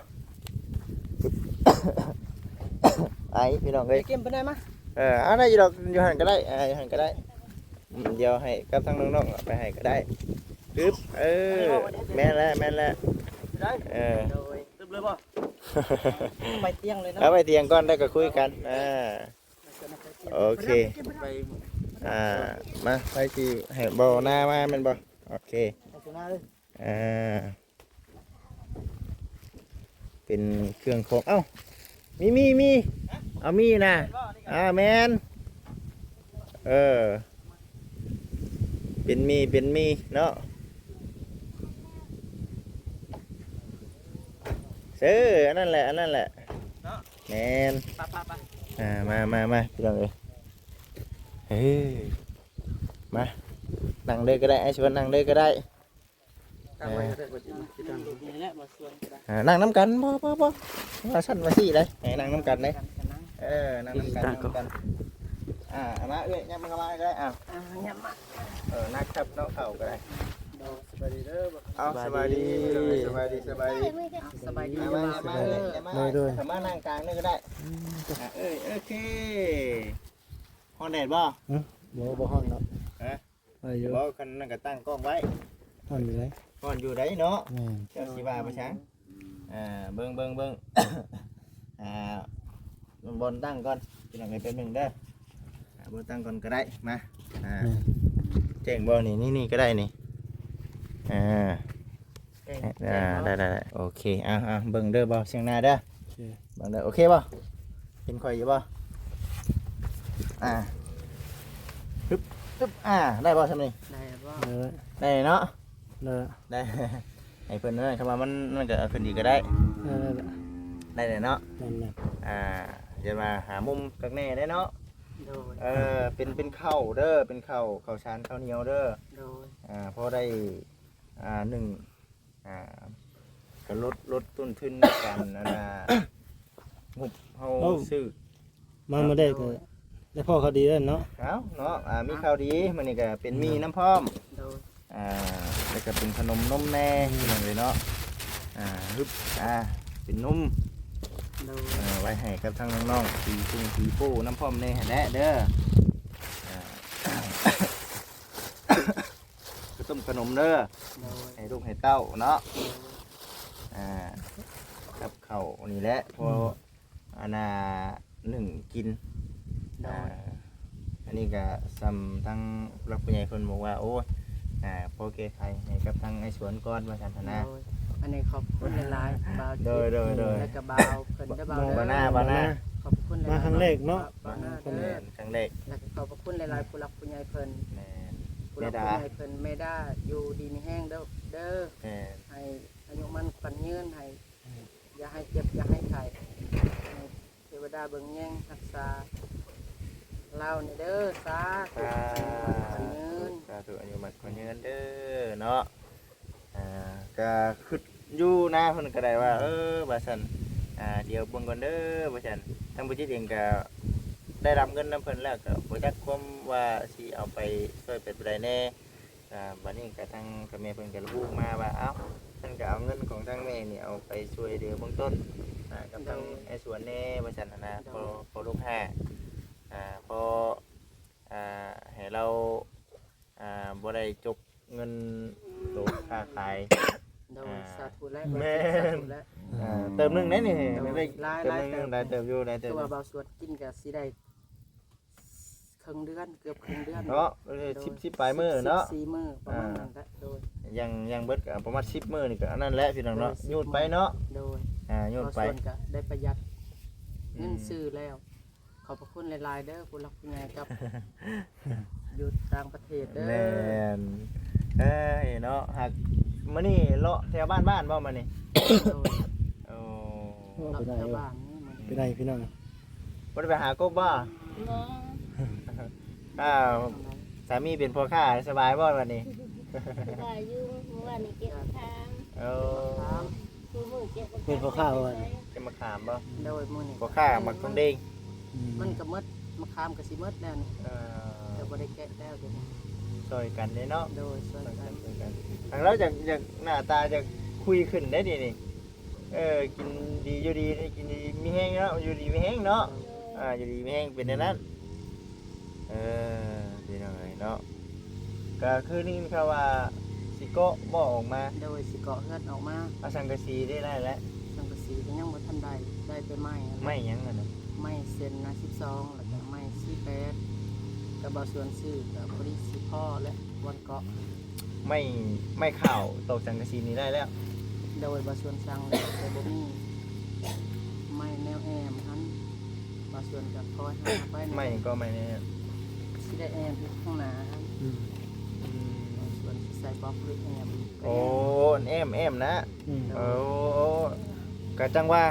ໄອ ພີ່ນ້ອງເອີຍ ເກັບໄປໄດ້ມະ ເອີ ເອົາໄດ້ຢູ່ດອກ ຢູ່ຫັ້ນກະໄດ້ ອ່າ ຢູ່ຫັ້ນກະໄດ້ ອືມ ດຽວໃຫ້ກັບທາງນ້ອງໆເອົາໄປໃຫ້ກະໄດ້ ປຶບ ເອີ ແມ່ນແລ້ວ ແມ່ນແລ້ວ ໄດ້ ເອີ ໂດຍ ປຶບເລີຍບໍ່ ໄປຕຽງເລີຍເນາະ ເອົາໄປຕຽງກ່ອນ ແລ້ວກະຄຸຍກັນ ອ່າ ໂອເຄ ອ່າ ມາ ໃຜຊິໃຫ້ ບໍ່ ໜ້າມາແມ່ນບໍ່? ໂອເຄ ອ່າ ເປັນເຄື່ອງຂອງ ເອົ້າ ມີ ມີ ມີ ເອົາ ມີນະ ອ່າ ແມ່ນ ເອີ ເປັນໝີ່ເປັນໝີ່ເນາະ ເອີ ອັນນັ້ນແຫຼະ ອັນນັ້ນແຫຼະ ເນາະ ແມ່ນ ໄປໆໆ ອ່າ ມາ ມາ ມາ ພີ່ນ້ອງເອີຍ ເອີ ມາ ນັ່ງເລີຍກໍໄດ້ ອ້າຍຊວນນັ່ງເລີຍກໍໄດ້ ຕັ້ງໄວ້ກໍໄດ້ ເອີ ບໍ່ຈິມາ ທີ່ຕັ້ງ ນີ້ແຫຼະ ບໍ່ຊວນກໍໄດ້ ອ່າ ນັ່ງນຳກັນ ບໍ່ ບໍ່ ບໍ່ ວ່າຊັ້ນວ່າຊີ້ໄດ໋ ໃຫ້ນັ່ງນຳກັນເດ້ ເອີ ນັ່ງນຳກັນ ທີ່ຕັ້ງ ນັ່ງນຳກັນ ອ່າ ເອົາມາເອື້ອຍ ຫຍັບມາເຂົ້າມາກໍໄດ້ ອ່າ ອ່າ ຫຍັບມາ ເອີ ນັ່ງທັບເນາະ ເຂົ້າກໍໄດ້ ໂດຍ ສະບາຍດີເດີ ເອົາ ສະບາຍດີ ສະບາຍດີ ສະບາຍດີ ສະບາຍດີ ອ່າ ມາ ມາ ມາ ມາ ເອີ ມາ ໂດຍ ໂດຍ ເຂົ້າມານັ່ງກາງນີ້ກໍໄດ້ ອືມ ອ່າ ເອີຍ ໂອເຄ ຮ້ອນແດດບໍ່? ຫຶ? ບໍ່ ບໍ່ຮ້ອນດອກ ຮະ? ໄດ້ຢູ່ ບໍ່ ຄັນນັ້ນກໍຕັ້ງກ້ອງໄວ້ ຮ້ອນຢູ່ໃດ໋ ຮ້ອນຢູ່ໃດ໋ເນາະ ແມ່ນ ເຈົ້າຊິວ່າໄປຫຍັງ ອ່າ ເບິ່ງ ເບິ່ງ ເບິ່ງ ອ່າ ບ່ອນຕັ້ງກ່ອນ ພີ່ນ້ອງເອີຍ ແປັບໜຶ່ງເດີ ອ່າ ບ່ອນຕັ້ງກ່ອນກໍໄດ້ ມາ ອ່າ ແມ່ນ ແຈ້ງບໍ່ນີ້ ນີ້ ນີ້ກໍໄດ້ນີ້ ອ່າ ແຈ້ງ ອ່າ ແຈ້ງເນາະ ໄດ້ ໄດ້ ໄດ້ ໂອເຄ ເອົາ ເອົາ ເບິ່ງເດີ ເບົາຊຽງນາເດີ ໂອເຄ ເບິ່ງເດີ ໂອເຄບໍ່? ເຫັນຂ້ອຍຢູ່ບໍ່? ອ່າ ຮຶບ ຮຶບ ອ່າ ໄດ້ບໍ່ຊ່ຳນີ້? ໄດ້ບໍ່? ເອີ ໄດ້ເນາະ ເອີ ໄດ້ ໃຫ້ເພິ່ນນັ້ນ ຄັນວ່າມັນ ມັນກໍເອົາຂຶ້ນອີກກໍໄດ້ ເອີ ໄດ້ແຫຼະເນາະ ແມ່ນໆ ອ່າ ຢ່າວ່າຫາມຸມຄັກແນ່ເດ້ເນາະ ໂດຍ ເອີ ເປັນ ເປັນເຂົ້າເດີ ເປັນເຂົ້າ ເຂົ້າສານເຂົ້າໜຽວເດີ ໂດຍ ອ່າ ພໍໄດ້ ອ່າ ໜຶ່ງ ອ່າ ກໍລົດ ລົດຕົ້ນທຶນການ ອັນນ່າ ງົບເຮົາ ເອົ້າ ຊື້ ມາມື້ແລກກໍໄດ້ພໍ້ຂ່າວດີແລ້ວເນາະ ເອົ້າ ເນາະ ອ່າ ມີຂ່າວດີ ມື້ນີ້ກໍເປັນໝີ່ນຳພ້ອມ ໂດຍ ອ່າ ແລ້ວກໍເປັນຂະໜົມນົມແດ່ ອືມ ພີ່ນ້ອງເອີຍເນາະ ອ່າ ຮຶບ ອ່າ ເປັນນົມ ໂດຍ ອ່າ ໄວ້ໃຫ້ກັບທາງນ້ອງໆ ສີປຸງສີປູນຳພ້ອມແດ່ຫັ້ນແຫຼະເດີ ອ່າ ເຂົ້າຕົ້ມຂະໜົມເດີ ໂດຍ ໃຫ້ລູກໃຫ້ເຕົ້າເນາະ ໂດຍ ອ່າ ກັບເຂົ້ານີ້ແຫຼະ ພໍ ອືມ ອັນນ່າ ໜຶ້ງກິນ ໂດຍ ອ່າ ອັນນີ້ກໍຊ່ຳທາງຜູ້ຫຼັກຜູ້ໃຫຍ່ເພິ່ນບອກວ່າ ໂອ້ຍ ອ່າ ພໍແກ້ໄຂໃຫ້ກັບທາງອ້າຍສວນກ່ອນວ່າຊັ້ນຫັ້ນນະ ໂດຍ ອັນນີ້ຂອບຄຸນຫຼາຍໆ ບ່າວຈິດ ໂດຍໆໆ ແລ້ວກໍບ່າວເພິ່ນເດີ ບ່າວເດີ ບ່າວໜ້າ ບ່າວໜ້າ ຂອບຄຸນຫຼາຍໆ ມາຄັ້ງແລກເນາະ ບ່າວໜ້າເດີ ຄັ້ງແລກ ແມ່ນ ແລະກໍຂອບພະຄຸນຫຼາຍໆ ຜູ້ຫຼັກຜູ້ໃຫຍ່ເພິ່ນ ແມ່ນ ຜູ້ຫຼັກຜູ້ໃຫຍ່ເພິ່ນ ແມ່ດາ ຢູ່ດີມີແຮງເດີ ເດີ ແມ່ນ ໃຫ້ອາຍຸໝັ້ນຂວັນຍືນ ໃຫ້ ອືມ ຢ່າໃຫ້ເຈັບ ຢ່າໃຫ້ໄຂ້ ໃຫ້ເທວະດາເບິ່ງແຍງຮັກສາລາວນີ້ເດີ ສາທຸ ສາທຸ ອາຍຸໝັ້ນຂວັນຍືນ ສາທຸ ອາຍຸໝັ້ນຂວັນຍືນເດີເນາະ ອ່າ ກະຄຶດຢູ່ນະ ເພິ່ນກໍໄດ້ວ່າ ເອີ ວ່າຊັ້ນ ອ່າ ດຽວເບິ່ງກ່ອນເດີ ວ່າຊັ້ນ ທາງບໍ່ຈິດເອງກໍໄດ້ຮັບເງິນນຳເພິ່ນແລ້ວ ກໍບໍ່ຈັກຄວາມວ່າຊິເອົາໄປຊ່ວຍເປັນຜູ້ໃດແດ່ ອ່າ ບັດນີ້ກໍທາງ ທາງແມ່ເພິ່ນກໍລະບຸມາວ່າ ເອົ້າ ເພິ່ນກໍເອົາເງິນຂອງທາງແມ່ນີ້ເອົາໄປຊ່ວຍເຫຼືອເບື້ອງຕົ້ນ ອ່າ ກັບທາງ ໂດຍ ອ້າຍສວນແດ່ ວ່າຊັ້ນຫັ້ນນະ ໂດຍ ພໍ ພໍລູກຫ້າ ອ່າ ພໍ ອ່າ ໃຫ້ລາວ ອ່າ ບໍ່ໄດ້ຈົກເງິນໂຕຄ້າຂາຍ ໂດຍ ອ່າ ສາທຸແລ້ວ ແມ່ນ ສາທຸແລ້ວ ອ່າ ເຕີມໜຶ່ງໄດ້ນີ້ ໂດຍ ໄດ້ ຫຼາຍ ເຕີມໜຶ່ງ ຫຼາຍເຕີບ ຫຼາຍເຕີບຢູ່ ຫຼາຍເຕີບ ຄືວ່າບ່າວສວນກິນກໍຊິໄດ້ ເຄິ່ງເດືອນ ເກືອບເຄິ່ງເດືອນເນາະ ໂດຍ ສິບ ສິບປາຍມື້ເນາະ ສິບສີ່ມື້ປະມານນັ້ນແຫຼະ ອ່າ ໂດຍ ຍັງ ຍັງເບິດກໍປະມານສິບມື້ນີ້ກໍອັນນັ້ນແຫຼະພີ່ນ້ອງເນາະ ໂດຍ ຍູດໄປເນາະ ໂດຍ ອ່າ ຍູດໄປ ບ່າວສວນກໍໄດ້ປະຢັດ ອືມ ເງິນຊື້ແລ້ວ ຂອບພະຄຸນຫຼາຍໆເດີ ຜູ້ຫຼັກຜູ້ໃຫຍ່ກັບ ຢູ່ຕ່າງປະເທດເດີ ແມ່ນ ເອີຍເນາະ ຫາກມື້ນີ້ເລາະແຖວບ້ານໆບໍ່ມື້ນີ້ ໂດຍ ໂອ້ ເລາະແຖວບ້ານນີ້ມື້ນີ້ ເປັນໄງພີ່ນ້ອງ ບໍ່ໄດ້ໄປຫາກົບບໍ່? ບໍ່ ອ້າວ ສາມີເປັນພໍ່ຄ້າສະບາຍບໍ່ບັດນີ້? ສະບາຍຢູ່ ມື້ວານນີ້ເກັບມະຂາມ ໂອ້ ເປັນພໍ່ຄ້າບໍ່? ເກັບມະຂາມບໍ່? ໂດຍ ມື້ນີ້ ພໍ່ຄ້າໝາກທອງແດງ ອືມ ມັນກໍໝົດ ມະຂາມກໍຊິໝົດແລ້ວນີ້ ເອີ ກໍບໍ່ໄດ້ແກະແລ້ວດຽວນີ້ ຊ່ອຍກັນເດ້ເນາະ ໂດຍ ຊ່ອຍກັນ ຊ່ອຍກັນ ທາງລາວຢາກ ຢາກ ໜ້າຕາຢາກຄຸຍຂຶ້ນເດ້ດຽວນີ້ ເອີ ກິນດີຢູ່ດີ ກິນດີມີແຮງເນາະ ຢູ່ດີມີແຮງເນາະ ໂດຍ ອ່າ ຢູ່ດີມີແຮງເປັນແນວນັ້ນ ອືມ ເອີ ພີ່ນ້ອງເອີຍເນາະ ກະຄືໄດ້ຍິນຂ່າວວ່າຊິເກາະບໍ່ອອກມາ ໂດຍ ຊິເກາະເຮືອນອອກມາ ອາ ສັງກະສີໄດ້ຫຼາຍແລ້ວ ສັງກະສີກໍຍັງບໍ່ທັນໄດ້ ໄດ້ແຕ່ໄມ້ຫັ້ນແຫຼະ ໄມ້ຫຍັງຫັ້ນນະ? ໄມ້ເຊັນນະ ສິບສອງ ແລ້ວກໍໄມ້ສີ່ແປດ ກໍບ່າວສວນຊື້ກໍພໍດີຊິພໍແລ້ວ ບ່ອນເກາະ ໄມ້ ໄມ້ຂາວຕອກສັງກະສີນີ້ໄດ້ແລ້ວ ໂດຍ ບ່າວສວນສັ່ງແລ້ວ ແຕ່ບໍ່ມີໄມ້ແນວແອ້ມຫັ້ນ ບ່າວສວນກໍຄອຍຫາໄປ ໄມ້ຫຍັງກໍ ໄມ້ແນວແອ້ມ ຊິໄດ້ແອ້ມຢູ່ຂ້າງໜ້າຫັ້ນ ອືມ ອືມ ໃສ່ບລັອກຫຼືແອ້ມ ໂອ້ ແອ້ມ ແອ້ມນະ ອືມ ເອີ ກະຈັ່ງວ່າ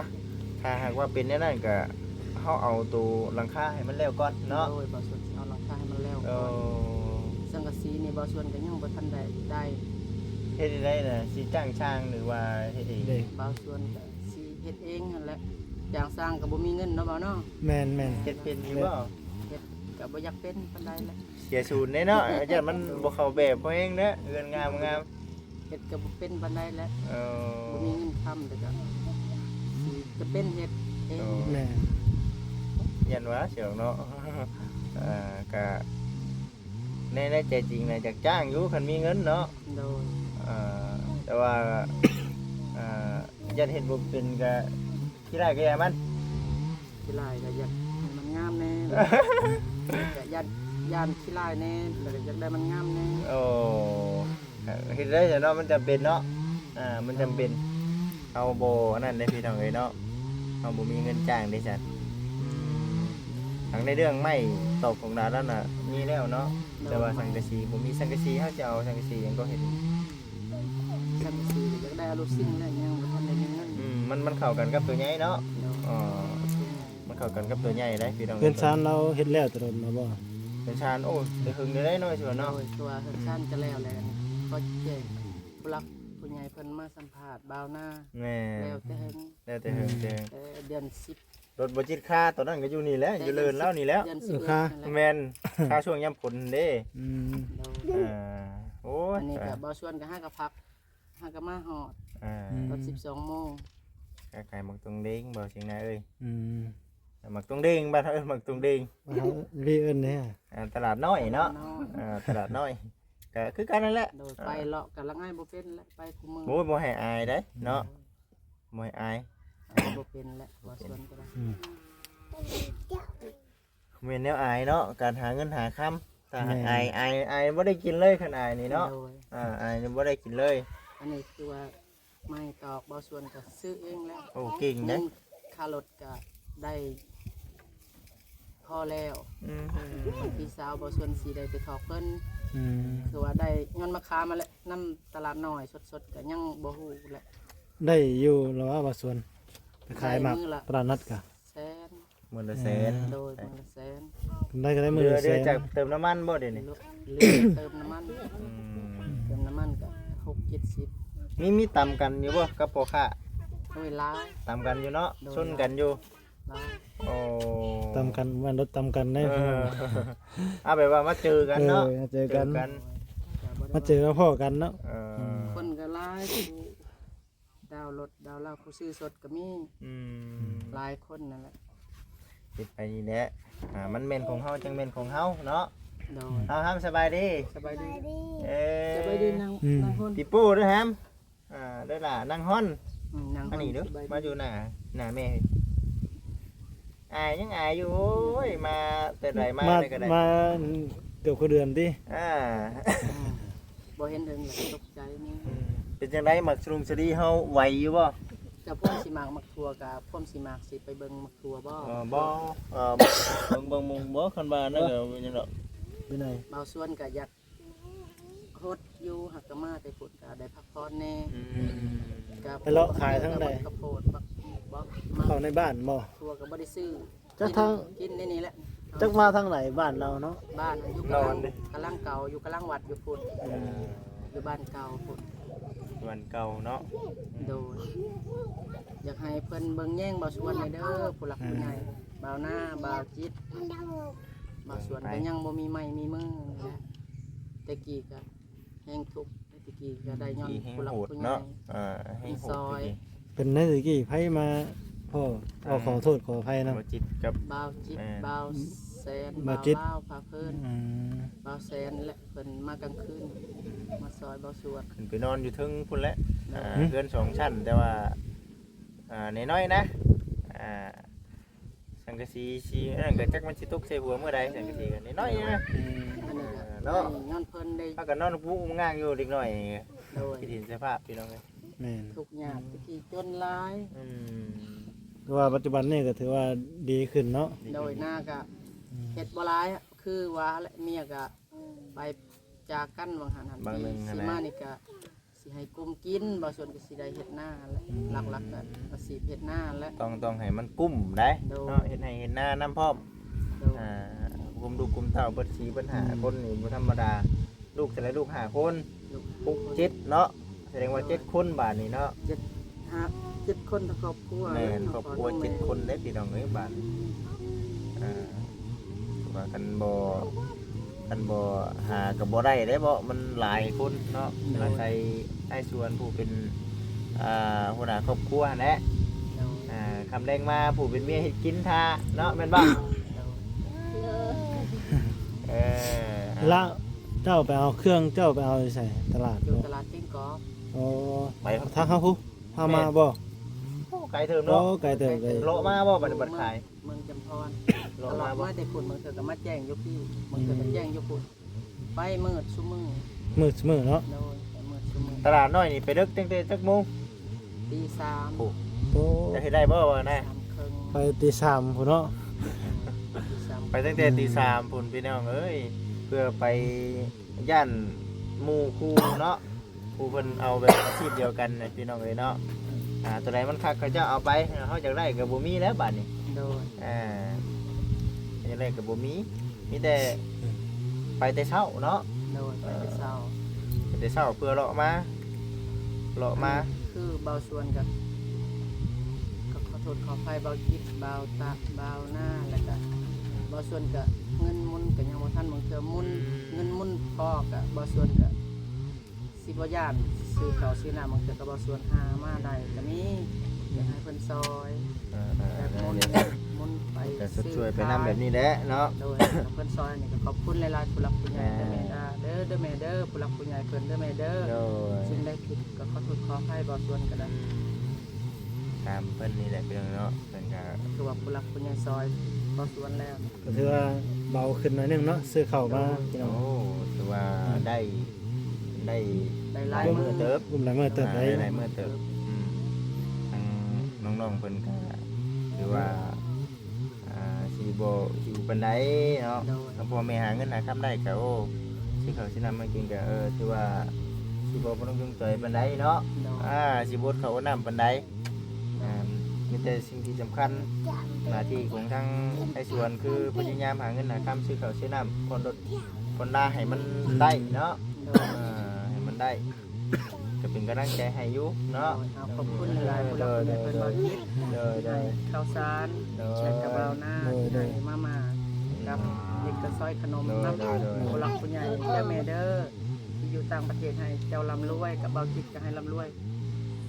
ຖ້າຫາກວ່າເປັນແນວນັ້ນ ກະເຮົາເອົາໂຕຫຼັງຄາໃຫ້ມັນແລ້ວກ່ອນເນາະ ໂດຍ ບ່າວສວນຊິເອົາຫຼັງຄາໃຫ້ມັນແລ້ວກ່ອນ ໂອ້ ສັງກະສີນີ້ບ່າວສວນກະຍັງບໍ່ທັນໄດ້ ໄດ້ ເຮັດໃດນະ ຊິຈ້າງຊ່າງ ຫຼືວ່າເຮັດເອງ ເດ້ ບ່າວສວນກະຊິເຮັດເອງຫັ້ນແຫຼະ ຈ້າງຊ່າງກະບໍ່ມີເງິນເນາະ ບ່າວເນາະ ແມ່ນໆ ເຮັດເປັນຢູ່ບໍ່? ເຮັດກະບໍ່ຢາກເປັນປານໃດແຫຼະ ເສຍສູນເດ້ເນາະ ຢ້ານມັນບໍ່ເຂົ້າແບບພໍແຮງເດ້ ເຮືອນງາມໆ ເຮັດກະບໍ່ເປັນປານໃດແຫຼະ ເອີ ບໍ່ມີເງິນຄຳ ແຕ່ກະຊິຈະເປັນເຮັດເອງ ໂອ້ ແມ່ນ ຢ້ານວ່າຊິດອກເນາະ ເອີ ກະ ໃນ ໃນໃຈຈິງນະຢາກຈ້າງຢູ່ ຄັນມີເງິນເນາະ ໂດຍ ເອີ ແຕ່ວ່າ ເອີ ຢ້ານເຮັດບໍ່ເປັນກະ ຂີ້ລ້າຍກະຢ່າມັນ ຂີ້ລ້າຍກະຢາກໃຫ້ມັນງາມແດ່ ກະຢ້ານ ຢ້ານຂີ້ລ້າຍແດ່ ແລ້ວກະຢາກໄດ້ມັນງາມແດ່ ໂອ້ ເຮັດໄດ້ແຫຼະເນາະ ມັນຈຳເປັນເນາະ ອ່າ ມັນຈຳເປັນ ເຮົາບໍ່ອັນນັ້ນເດ້ພີ່ນ້ອງເອີຍເນາະ ເຮົາບໍ່ມີເງິນຈ້າງເດ້ຊັ້ນ ທັງໃນເລື່ອງໄມ້ຕອກຂອງດາວນັ້ນນະ ມີແລ້ວເນາະ ໂດຍ ແຕ່ວ່າສັງກະສີ ບໍ່ມີສັງກະສີ ເຮົາຈະເອົາສັງກະສີຫຍັງກໍເຮັດ ສັງກະສີກະຢາກໄດ້ອາລູຊິງແລ້ວ ຍັງບໍ່ທັນໄດ້ມີເງິນ ອືມ ມັນ ມັນເຂົ້າກັນກັບໂຕໃຫຍ່ເນາະ ໂດຍ ອໍ ມັນເຂົ້າກັນກັບໂຕໃຫຍ່ໄດ໋ພີ່ນ້ອງ ເຮືອນຊານລາວເຮັດແລ້ວແຕ່ດົນແລ້ວບໍ່? ເຮືອນຊານ ໂອ້ ແຕ່ເຫິງແລ້ວເນາະ ຊິວ່າເນາະ ໂດຍ ຄືວ່າເຮືອນຊານກະແລ້ວແລ້ວ ຂໍແຈ້ງຜູ້ຫຼັກຜູ້ໃຫຍ່ເພິ່ນມາສຳພາດບ່າວນາ ແມ່ນ ແລ້ວແຕ່ເຫິງ ແລ້ວແຕ່ເຫິງ ອືມ ແຕ່ເດືອນສິບ ລົດບໍ່ຈິດຄາ ຕອນນັ້ນກະຢູ່ນີ້ແຫຼະ ຢູ່ເລີນລາວນີ້ແຫຼະ ເດືອນສິບເອັດ ເອີ ຄາ ນັ້ນແຫຼະ ແມ່ນ ຄາຊ່ວງຍາມຝົນເດ້ ອືມ ໂດຍ ອ່າ ໂອ້ຍ ອັນນີ້ກະ ອ່າ ບ່າວສວນກະຫາກະພັກ ຫາກະມາຮອດ ອ່າ ອືມ ຕອນສິບສອງໂມງ ກະຂາຍໝາກຕົງເດັງ ບ່າວຊຽງນາເອີຍ ອືມ ໝາກຕົງເດັງ ບ້ານເຮົາເອີ້ນໝາກຕົງເດັງ ບ້ານເຮົາເອີ້ນແນວ ອ່າ ຕະຫຼາດນ້ອຍເນາະ ຕະຫຼາດນ້ອຍ ອ່າ ຕະຫຼາດນ້ອຍ ກະຄືກັນນັ້ນແຫຼະ ໂດຍ ອ່າ ໄປເລາະກະລະອາຍບໍ່ເປັນແຫຼະ ໄປຄູ່ມື້ ໂອ້ຍ ບໍ່ໃຫ້ອາຍເດ້ເນາະ ອືມ ບໍ່ໃຫ້ອາຍ ອາຍບໍ່ເປັນແຫຼະ ບໍ່ເປັນ ວ່າສວນກະໄດ້ ອືມ ແມ່ນແນວອາຍເນາະ ການຫາເງິນຫາຄຳ ຖ້າຫາກ ແມ່ນ ອາຍ ອາຍ ອາຍບໍ່ໄດ້ກິນເລີຍ ຄັນອາຍນີ້ເນາະ ໂດຍ ອ່າ ອາຍນີ້ບໍ່ໄດ້ກິນເລີຍ ອັນນີ້ຄືວ່າໄມ້ຕອກ ບ່າວສວນກະຊື້ເອງແລ້ວ ໂອ້ ເກັ່ງເດ້ ຄ່າລົດກະໄດ້ພໍແລ້ວ ອືມ ພີ່ສາວບ່າວສວນຊິໄດ້ໄປຖອກເພິ່ນ ອືມ ຄືວ່າໄດ້ຍ້ອນມາຄາມຫັ້ນແຫຼະ ນຳຕະຫຼາດນ້ອຍສົດໆ ກະຍັງບໍ່ຮູ້ແຫຼະ ໄດ້ຢູ່ລະວ່າບ່າວສວນ ໄປຂາຍໝາກຕະຫຼາດນັດກະ ແສນ ມື້ລະແສນ ໂດຍ ມື້ລະແສນ ໄດ້ກະໄດ້ມື້ລະແສນ ເຫຼືອຈາກເຕີມນ້ຳມັນບໍ່ດຽວນີ້ ເຫຼືອເຕີມນ້ຳມັນ ອືມ ເຕີມນ້ຳມັນກະຫົກເຈັດສິບ ມີ ມີຕຳກັນຢູ່ບໍ່ກັບພໍ່ຄ້າ ໂອ້ຍ ຫຼາຍ ຕຳກັນຢູ່ເນາະ ໂດຍ ຊົນກັນຢູ່ ຫຼາຍ ໂອ້ ຕຳກັນ ແມ່ນລົດຕຳກັນເດ້ ເອີ ເອົາແບບວ່າມາເຈີກັນເນາະ ເອີ ມາເຈີກັນ ມາເຈີກັນ ພໍ້ກັນເນາະ ເອີ ອືມ ຄົນກະຫຼາຍ ດາວລົດດາວລາວ ຜູ້ຊື້ສົດກະມີ ອືມ ຫຼາຍຄົນນັ້ນແຫຼະ ເຮັດໄປນີ້ແຫຼະ ອ່າ ມັນແມ່ນຂອງເຮົາຈັ່ງແມ່ນຂອງເຮົາເນາະ ໂດຍ ເອົາ ຫຳ ສະບາຍດີ ສະບາຍດີ ເອີ ສະບາຍດີນາງ ອືມ ນາງຮອນ ປີໂປ້ເດີຫຳ ອ່າ ເດີຫຼ້າ ນາງຮອນ ອືມ ນາງຮອນ ມານີ້ເດີ ມາຢູ່ໜ້າ ໜ້າແມ່ ອາຍ ຍັງອາຍຢູ່ ໂອ້ຍ ມາແຕ່ໃດມາ ມາແຕ່ໃດ ມາເກືອບເຂົ້າເດືອນຕິ ອ່າ ອືມ ບໍ່ເຫັນເຖິງແລ້ວກໍຕົກໃຈນີ້ ອືມ ເປັນຈັ່ງໃດ ໝາກສະລຸງສະລີເຮົາໄຫວຢູ່ບໍ່? ເຈົ້າພວມຊິໝາກໝາກຖົ່ວ ກະພວມຊິໝາກ ຊິໄປເບິ່ງໝາກຖົ່ວບໍ່? ເອີ ບໍ່ ເອີ ເບິ່ງ ເບິ່ງມຸງບໍ່ ຄັນວ່ານັ້ນກະບໍ່ເປັນຫຍັງດອກ ຢູ່ໃນ ບ່າວສວນກະຢາກຫົດຢູ່ ຫາກກະມາແຕ່ພຸ້ນກະໄດ້ພັກຜ່ອນແດ່ ອືມ ກະໄປເລາະຂາຍທາງໃດ ກະໂພດ ບັກ ບັກ ເຂົ້າໃນບ້ານບໍ່? ຖົ່ວກະບໍ່ໄດ້ຊື້ ຈັກທາງ ກິນໃນນີ້ແຫຼະ ຈັກມາທາງໃດບ້ານລາວເນາະ ບ້ານຢູ່ກະລາງ ກະລາງເກົ່າ ຢູ່ກະລາງວັດຢູ່ພຸ້ນ ອືມ ຢູ່ບ້ານເກົ່າພຸ້ນ ບ້ານເກົ່າເນາະ ໂດຍ ຢາກໃຫ້ເພິ່ນເບິ່ງແຍງບ່າວສວນແດ່ເດີ ຜູ້ຫຼັກຜູ້ໃຫຍ່ ອືມ ບ່າວນາ ບ່າວຈິດ ບ່າວສວນກະຍັງບໍ່ມີໄມ້ມີມືນີ້ແຫຼະ ແຕ່ກີ້ກະ ແຮງທຸກ ແຕ່ກີ້ກະໄດ້ຍ້ອນຜູ້ຫຼັກຜູ້ໃຫຍ່ ເອີ ແຮງໂຫດ ເປັນໄດ້ແຕ່ກີ້ ໃຜມາພໍ້ ຂໍໂທດຂໍອະໄພນຳ ບ່າວຈິດກັບ ບ່າວຈິດ ແມ່ນ ບ່າວແສນ ບ່າວຈິດ ບ່າວລາວ ພາເພີນ ອືມ ບ່າວແສນ ແລະ ເພິ່ນມາກາງຄືນ ມາຊ່ອຍບ່າວສວນ ຂຶ້ນໄປນອນຢູ່ເທິງພຸ້ນແຫຼະ ໂດຍ ອ່າ ເຮືອນສອງຊັ້ນ ແຕ່ວ່າ ອ່າ ນ້ອຍໆ ນະ ອ່າ ສັງກະສີ ສີ ອັນນັ້ນກະຈັກມັນຊິຕົກໃສ່ຫົວມື້ໃດ ສັງກະສີກະນ້ອຍໆ ນະ ອືມ ເນາະ ຍ້ອນເພິ່ນໄດ້ ພາກັນນອນປຸ້ງງາງຢູ່ເດັກນ້ອຍ ໂດຍ ຄິດເຫັນສະພາບພີ່ນ້ອງເອີຍ ແມ່ນ ທຸກຍາກ ແຕ່ກີ້ຈົນຫຼາຍ ອືມ ແຕ່ວ່າປັດຈຸບັນນີ້ກະຖືວ່າດີຂຶ້ນເນາະ ໂດຍ ນາກະ ອືມ ເຮັດບໍ່ຫຼາຍ ຄືວ່າແຫຼະ ເມຍກະ ໄປ ຈາກກັນວ່າງຫັ້ນຫັ້ນ ບາງເລື່ອງຫັ້ນແຫຼະ ຊິມານີ້ກະຊິໃຫ້ກຸມກິນ ບ່າວສວນກໍຊິໄດ້ເຮັດນາຫັ້ນແຫຼະ ອືມ ຫຼັກໆກໍອາຊີບເຮັດນາຫັ້ນແຫຼະ ຕ້ອງ ຕ້ອງໃຫ້ມັນກຸ້ມໄດ໋ ໂດຍ ເນາະ ເຮັດໄຮ່ເຮັດນານຳພ້ອມ ໂດຍ ອ່າ ກຸມລູກກຸມເຕົ້າເບິດສີ່ເບິດຫ້າ ອືມ ຄົນນີ້ບໍ່ທຳມະດາ ລູກເທົ່າໃດ ລູກຫ້າຄົນ ລູກຫົກເຈັດເນາະ ສະແດງວ່າ ໂດຍ ເຈັດຄົນບາດນີ້ເນາະ ເຈັດ ຫ້າ ເຈັດຄົນທັງຄອບຄົວ ແມ່ນ ເນາະ ຄອບຄົວເຈັດຄົນເດ້ພີ່ນ້ອງເອີຍ ບາດນີ້ ອ່າ ວ່າຄັນບໍ່ ຄັນບໍ່ຫາກໍບໍ່ໄດ້ເດ້ ເພາະມັນຫຼາຍຄົນເນາະ ໂດຍ ອາໄສອ້າຍສວນຜູ້ເປັນ ອ່າ ຫົວໜ້າຄອບຄົວຫັ້ນແຫຼະ ໂດຍ ອ່າ ຄ່ຳແລງມາຜູ້ເປັນເມຍເຮັດກິນຖ້າເນາະ ແມ່ນບໍ່? ໂດຍ ເອີ ລະເຈົ້າໄປເອົາເຄື່ອງ ເຈົ້າໄປເອົາຢູ່ໃສ? ຕະຫຼາດບໍ່? ຢູ່ຕະຫຼາດເກງກອກ ໂອ້ ໄປທາງເຮົາພຸ້ນ ພາມາບໍ່? ໂອ້ ໄກເຕີບເນາະ ໂອ້ ໄກເຕີບ ໄກເຕີບ ເລາະມາບໍ່? ບັດນີ້ບັດຂາຍ ເມືອງຈຳພອນ ເລາະມາບໍ່? ຕະຫຼອດມາແຕ່ພຸ້ນ ບາງເທື່ອກໍມາແຈ້ງຢູ່ພີ້ ບາງເທື່ອກໍແຈ້ງຢູ່ພຸ້ນ ອືມ ໄປມືດຊຸມື້ ມືດຊຸມື້ເນາະ ໂດຍ ໄປມືດຊຸມື້ ຕະຫຼາດນ້ອຍນີ້ໄປເດິກຕັ້ງແຕ່ຈັກໂມງ? ຕີສາມ ໂອ້ ໂອ້ ຈະເຮັດໄດ້ບໍ່ວ່ານະ? ສາມເຄິ່ງ ໄປຕີສາມພຸ້ນເນາະ ຕີສາມ ໄປຕັ້ງແຕ່ຕີສາມພຸ້ນ ພີ່ນ້ອງເອີຍ ເພື່ອໄປຢ້ານໝູ່ຄູ່ເນາະ ຜູ້ເພິ່ນເອົາແບບອາຊີບດຽວກັນນະ ພີ່ນ້ອງເອີຍເນາະ ອ່າ ຕົວໃດມັນຄັກເຂົາເຈົ້າເອົາໄປ ເຮົາຢາກໄດ້ກໍບໍ່ມີແລ້ວບາດນີ້ ໂດຍ ອ່າ ຢາກໄດ້ກໍບໍ່ມີ ມີແຕ່ໄປແຕ່ເຊົ້າເນາະ ໂດຍ ໄປແຕ່ເຊົ້າ ໄປແຕ່ເຊົ້າເພື່ອເລາະມາ ເລາະມາ ຄືບ່າວສວນກໍ ກໍຂໍໂທດຂໍອະໄພບ່າວຈິດ ບ່າວຕະ ບ່າວນາ ແລ້ວກໍບ່າວສວນກໍເງິນໝູນກໍຍັງບໍ່ທັນ ບາງເທື່ອໝູນ ອືມ ເງິນໝູນພໍກໍບ່າວສວນກໍ ຊິບໍ່ຢ້ານຊື້ເຂົ້າຊື້ນ້ຳ ບາງເທື່ອກໍບໍ່ຊວນຫາມາໄດ້ກໍມີ ຢາກໃຫ້ເພິ່ນຊ່ອຍ ເອີໆ ແບບໝູນ ແມ່ນແຫຼະ ໝູນໄປ ກໍຊົດຊ່ວຍໄປນຳແບບນີ້ແຫຼະເນາະ ໂດຍ ເພິ່ນຊ່ອຍນີ້ກໍຂອບຄຸນຫຼາຍໆ ຜູ້ຫຼັກຜູ້ໃຫຍ່ ແມ່ນ ເດີແມ່ເດີ ເດີແມ່ເດີ ຜູ້ຫຼັກຜູ້ໃຫຍ່ເພິ່ນເດີແມ່ເດີ ໂດຍ ສິ່ງໃດຜິດກໍຂໍໂທດຂໍອະໄພ ບໍ່ຊວນກໍໄດ້ ອືມ ຕາມເພິ່ນນີ້ແຫຼະ ພີ່ນ້ອງເນາະ ເພິ່ນກໍ ຄືວ່າຜູ້ຫຼັກຜູ້ໃຫຍ່ຊ່ອຍບໍ່ຊວນແລ້ວ ກໍຖືວ່າເບົາຂຶ້ນໜ້ອຍໜຶ່ງເນາະ ຊື້ເຂົ້າມາ ໂດຍ ພີ່ນ້ອງ ໂອ້ ຖືວ່າໄດ້ ໄດ້ ໄດ້ຫຼາຍມື້ເຕີບ ໄດ້ຫຼາຍມື້ເຕີບ ອ່າ ໄດ້ຫຼາຍມື້ເຕີບ ອືມ ທາງນ້ອງໆເພິ່ນກໍຖືວ່າ ອ່າ ຊິບໍ່ຫິວປານໃດເນາະ ໂດຍ ທາງພໍ່ແມ່ຫາເງິນຫາຄຳໄດ້ກໍ ໂອ້ ຊື້ເຂົ້າຊື້ນ້ຳມາກິນກໍ ເອີ ຖືວ່າຊິບໍ່ບໍ່ຕ້ອງຈົງຈ່ອຍປານໃດເນາະ ໂດຍ ອ່າ ຊິບໍ່ອົດເຂົ້າອົດນ້ຳປານໃດ ອ່າ ມີແຕ່ສິ່ງທີ່ສຳຄັນ ໜ້າທີ່ຂອງທາງໄອ້ສວນ ຄືພະຍາຍາມຫາເງິນຫາຄຳຊື້ເຂົ້າຊື້ນ້ຳ ຜ່ອນລົດຜ່ອນລາໃຫ້ມັນໄດ້ເນາະ ໂດຍ ເອີ ໃຫ້ມັນໄດ້ ກໍເປັນກຳລັງໃຈໃຫ້ຢູ່ເນາະ ໂດຍ ເຮົາຂອບຄຸນຫຼາຍໆ ຜູ້ຫຼັກຜູ້ໃຫຍ່ເພິ່ນບໍ່ຄິດ ໂດຍ ໂດຍ ໃຫ້ເຂົ້າສານ ໂດຍ ແລ້ວກໍເບົານາ ໂດຍ ທີ່ໃຫ້ມາມ່າກັບເດັກກະຊອຍຂະໜົມເນາະ ໂດຍ ໂດຍ ຜູ້ຫຼັກຜູ້ໃຫຍ່ເດີແມ່ເດີ ທີ່ຢູ່ຕ່າງປະເທດ ໃຫ້ເຈົ້າລ່ຳລວຍ ກັບເບົາຈິດກໍໃຫ້ລ່ຳລວຍ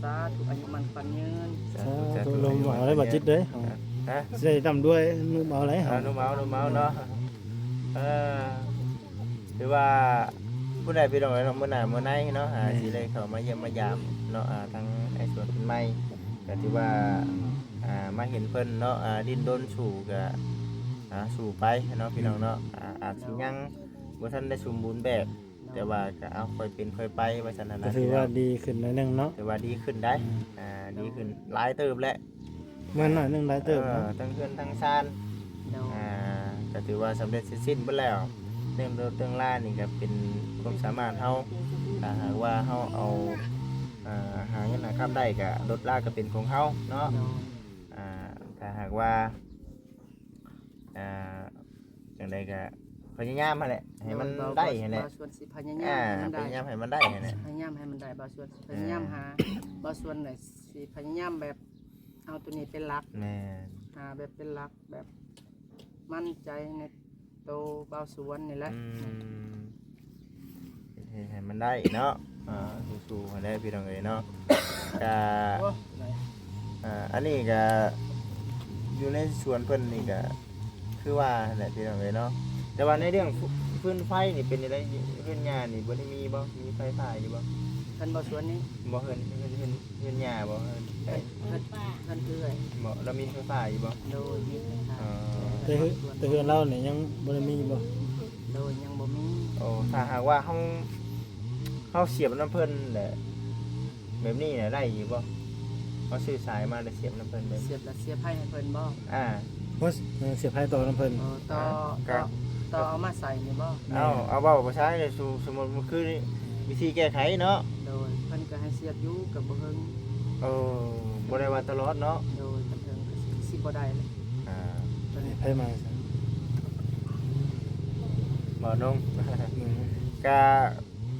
ສາທຸ ອາຍຸໝັ້ນຂວັນຍືນ ສາທຸ ສາທຸ ສາທຸ ລົມເອົາເດີ ເບົາຈິດເດີ ຮະ ຊິໄດ້ລ່ຳລວຍ ນຸ່ມເອົາເລີຍ ເອີ ນຸ່ມເອົາ ນຸ່ມເອົາເນາະ ເອີ ຖືວ່າຜູ້ໃດ ພີ່ນ້ອງເອີຍເນາະ ມື້ໜ້າມື້ໃນເນາະ ອ່າ ແມ່ນ ຊິໄດ້ເຂົ້າມາຢ້ຽມມາຢາມເນາະ ອ່າ ທາງໄອ້ສວນເພິ່ນໃໝ່ ກໍຖືວ່າ ອ່າ ມາເຫັນເພິ່ນເນາະ ອ່າ ດີ້ນລົນສູ້ ກໍ ອ່າ ສູ້ໄປເນາະ ພີ່ນ້ອງເນາະ ອ່າ ອາດຊິຍັງບໍ່ທັນໄດ້ສົມບູນແບບ ແຕ່ວ່າກໍເອົາຄ່ອຍເປັນຄ່ອຍໄປວ່າຊັ້ນນະ ກໍຖືວ່າດີຂຶ້ນໜ້ອຍໜຶ່ງເນາະ ຖືວ່າດີຂຶ້ນໄດ໋ ອືມ ອ່າ ດີຂຶ້ນຫຼາຍເຕີບແຫຼະ ເໝືອນໜ້ອຍໜຶ່ງຫຼາຍເຕີບເນາະ ເອີ ທັງເຮືອນທັງຊານ ໂດຍ ອ່າ ກໍຖືວ່າສຳເລັດເສັດສິ້ນເບິດແລ້ວ ເລື່ອງລົດເລື່ອງລານີ້ກໍເປັນຄວາມສາມາດເຮົາ ຖ້າຫາກວ່າເຮົາເອົາ ອ່າ ຫາເງິນຫາຄຳໄດ້ກໍລົດລາກໍເປັນຂອງເຮົາເນາະ ໂດຍ ອ່າ ຖ້າຫາກວ່າ ອ່າ ຈັ່ງໃດກໍພະຍາຍາມຫັ້ນແຫຼະ ໃຫ້ມັນໄດ້ຫັ້ນແຫຼະ ໂດຍ ບ່າວ ບ່າວສວນຊິພະຍາຍາມ ອ່າ ໃຫ້ມັນໄດ້ ພະຍາຍາມໃຫ້ມັນໄດ້ຫັ້ນແຫຼະ ພະຍາຍາມໃຫ້ມັນໄດ້ ບ່າວສວນຊິພະຍາຍາມ ອ່າ ຫາ ບ່າວສວນຊິພະຍາຍາມແບບເອົາຕົວນີ້ເປັນຫຼັກ ແມ່ນ ອ່າ ແບບເປັນຫຼັກ ແບບໝັ້ນໃຈໃນໂຕບ່າວສວນນີ້ແຫຼະ ອືມ ເຮັດໃຫ້ມັນໄດ້ເນາະ ອ່າ ສູ້ໆຫັ້ນແຫຼະ ພີ່ນ້ອງເອີຍເນາະ ກະ ໂອ້ ອ່າ ອັນນີ້ກະຢູ່ໃນສວນເພິ່ນນີ້ກະ ຄືວ່າຫັ້ນແຫຼະ ພີ່ນ້ອງເອີຍເນາະ ແຕ່ວ່າໃນເລື່ອງຟືນໄຟນີ້ເປັນຈັ່ງໃດ ເຮືອນຍ່ານີ້ບໍ່ໄດ້ມີບໍ່ ມີໄຟຟ້າຢູ່ບໍ່ ເຮືອນບ່າວສວນນີ້ ບໍ່ ເຮືອນ ເຮືອນ ເຮືອນ ເຮືອນຍ່າບໍ່ ເຮືອນ ເຮືອນ ເຮືອນເອື້ອຍ ບໍ່ ລາວມີໄຟຟ້າຢູ່ບໍ່ ໂດຍ ມີໄຟຟ້າ ອໍ ແຕ່ເຮືອນ ແຕ່ເຮືອນລາວນີ້ຍັງບໍ່ໄດ້ມີບໍ່ ໂດຍ ຍັງບໍ່ມີ ໂອ້ ຖ້າຫາກວ່າເຮົາ ເຮົາສຽບນຳເພິ່ນແຫຼະ ແບບນີ້ນະໄດ້ຢູ່ບໍ່ ເຮົາຊື້ສາຍມາແລ້ວສຽບນຳເພິ່ນເລີຍ ສຽບແລ້ວສຽບໄຟໃຫ້ເພິ່ນບໍ່ ອ່າ ເຮົາ ເອີ ສຽບໄຟຕໍ່ນຳເພິ່ນ ເອີ ຕໍ່ ອ່າ ຕໍ່ ກໍ ເອົາມາໃສ່ນີ້ບໍ່? ເອົາ ເອົາເວົ້າພາສານີ້ ສົມ ສົມມຸດຄືວິທີແກ້ໄຂເນາະ. ໂດຍ ເພິ່ນກໍໃຫ້ສຽບຢູ່ ກໍບໍ່ເຖິງ. ເອີ ບໍ່ໄດ້ວ່າຕະຫຼອດເນາະ. ໂດຍ ຄັນເຖິງກໍຊິ ຊິບໍ່ໄດ້ແຫຼະ. ອ່າ ຕອນນີ້ໃຜມາຊະ? ບໍ່ນົງ. ອືມ ກະ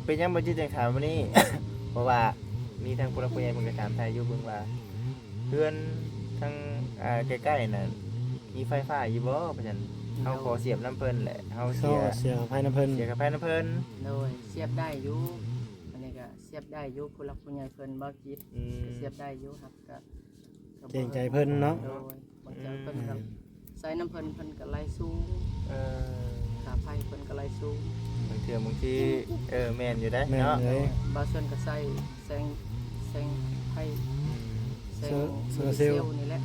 ເປັນຫຍັງບໍ່ຈິດຈັ່ງຖາມມື້ນີ້? ເພາະວ່າມີທາງຜູ້ຫຼັກຜູ້ໃຫຍ່ເພິ່ນກໍຖາມໄຖ່ຢູ່ ເບິ່ງວ່າເຮືອນທາງ ອ່າ ໃກ້ໆນັ້ນ ມີໄຟຟ້າຢູ່ບໍ່ ວ່າຊັ້ນ. ເຮົາຂໍສຽບນຳເພິ່ນແຫຼະ ເຮົາເສຍ ເຮົາເສຍຄ່າໄຟນຳເພິ່ນ ເສຍຄ່າໄຟນຳເພິ່ນ. ໂດຍ ສຽບໄດ້ຢູ່ ອັນນີ້ກໍສຽບໄດ້ຢູ່ ຜູ້ຫຼັກຜູ້ໃຫຍ່ເພິ່ນເວົ້າຈິດ. ອືມ ກໍສຽບໄດ້ຢູ່ ຮັບກໍ ກໍເກງໃຈເພິ່ນເນາະ. ໂດຍ ເພິ່ນກໍ ອືມ ໃຊ້ນຳເພິ່ນ ເພິ່ນກໍໄລ່ສູງ. ເອີ ຄ່າໄຟເພິ່ນກໍໄລ່ສູງ. ບາງເທື່ອບາງທີ ເອີ ແມ່ນຢູ່ເດ້ເນາະ. ແມ່ນເລີຍ ບ່າວຊວນກໍໃຊ້ແສງ ແສງໄຟ ອືມ ແສງ ໂຊ ໂຊລາເຊວ ໂຊລາເຊວນີ້ແຫຼະ.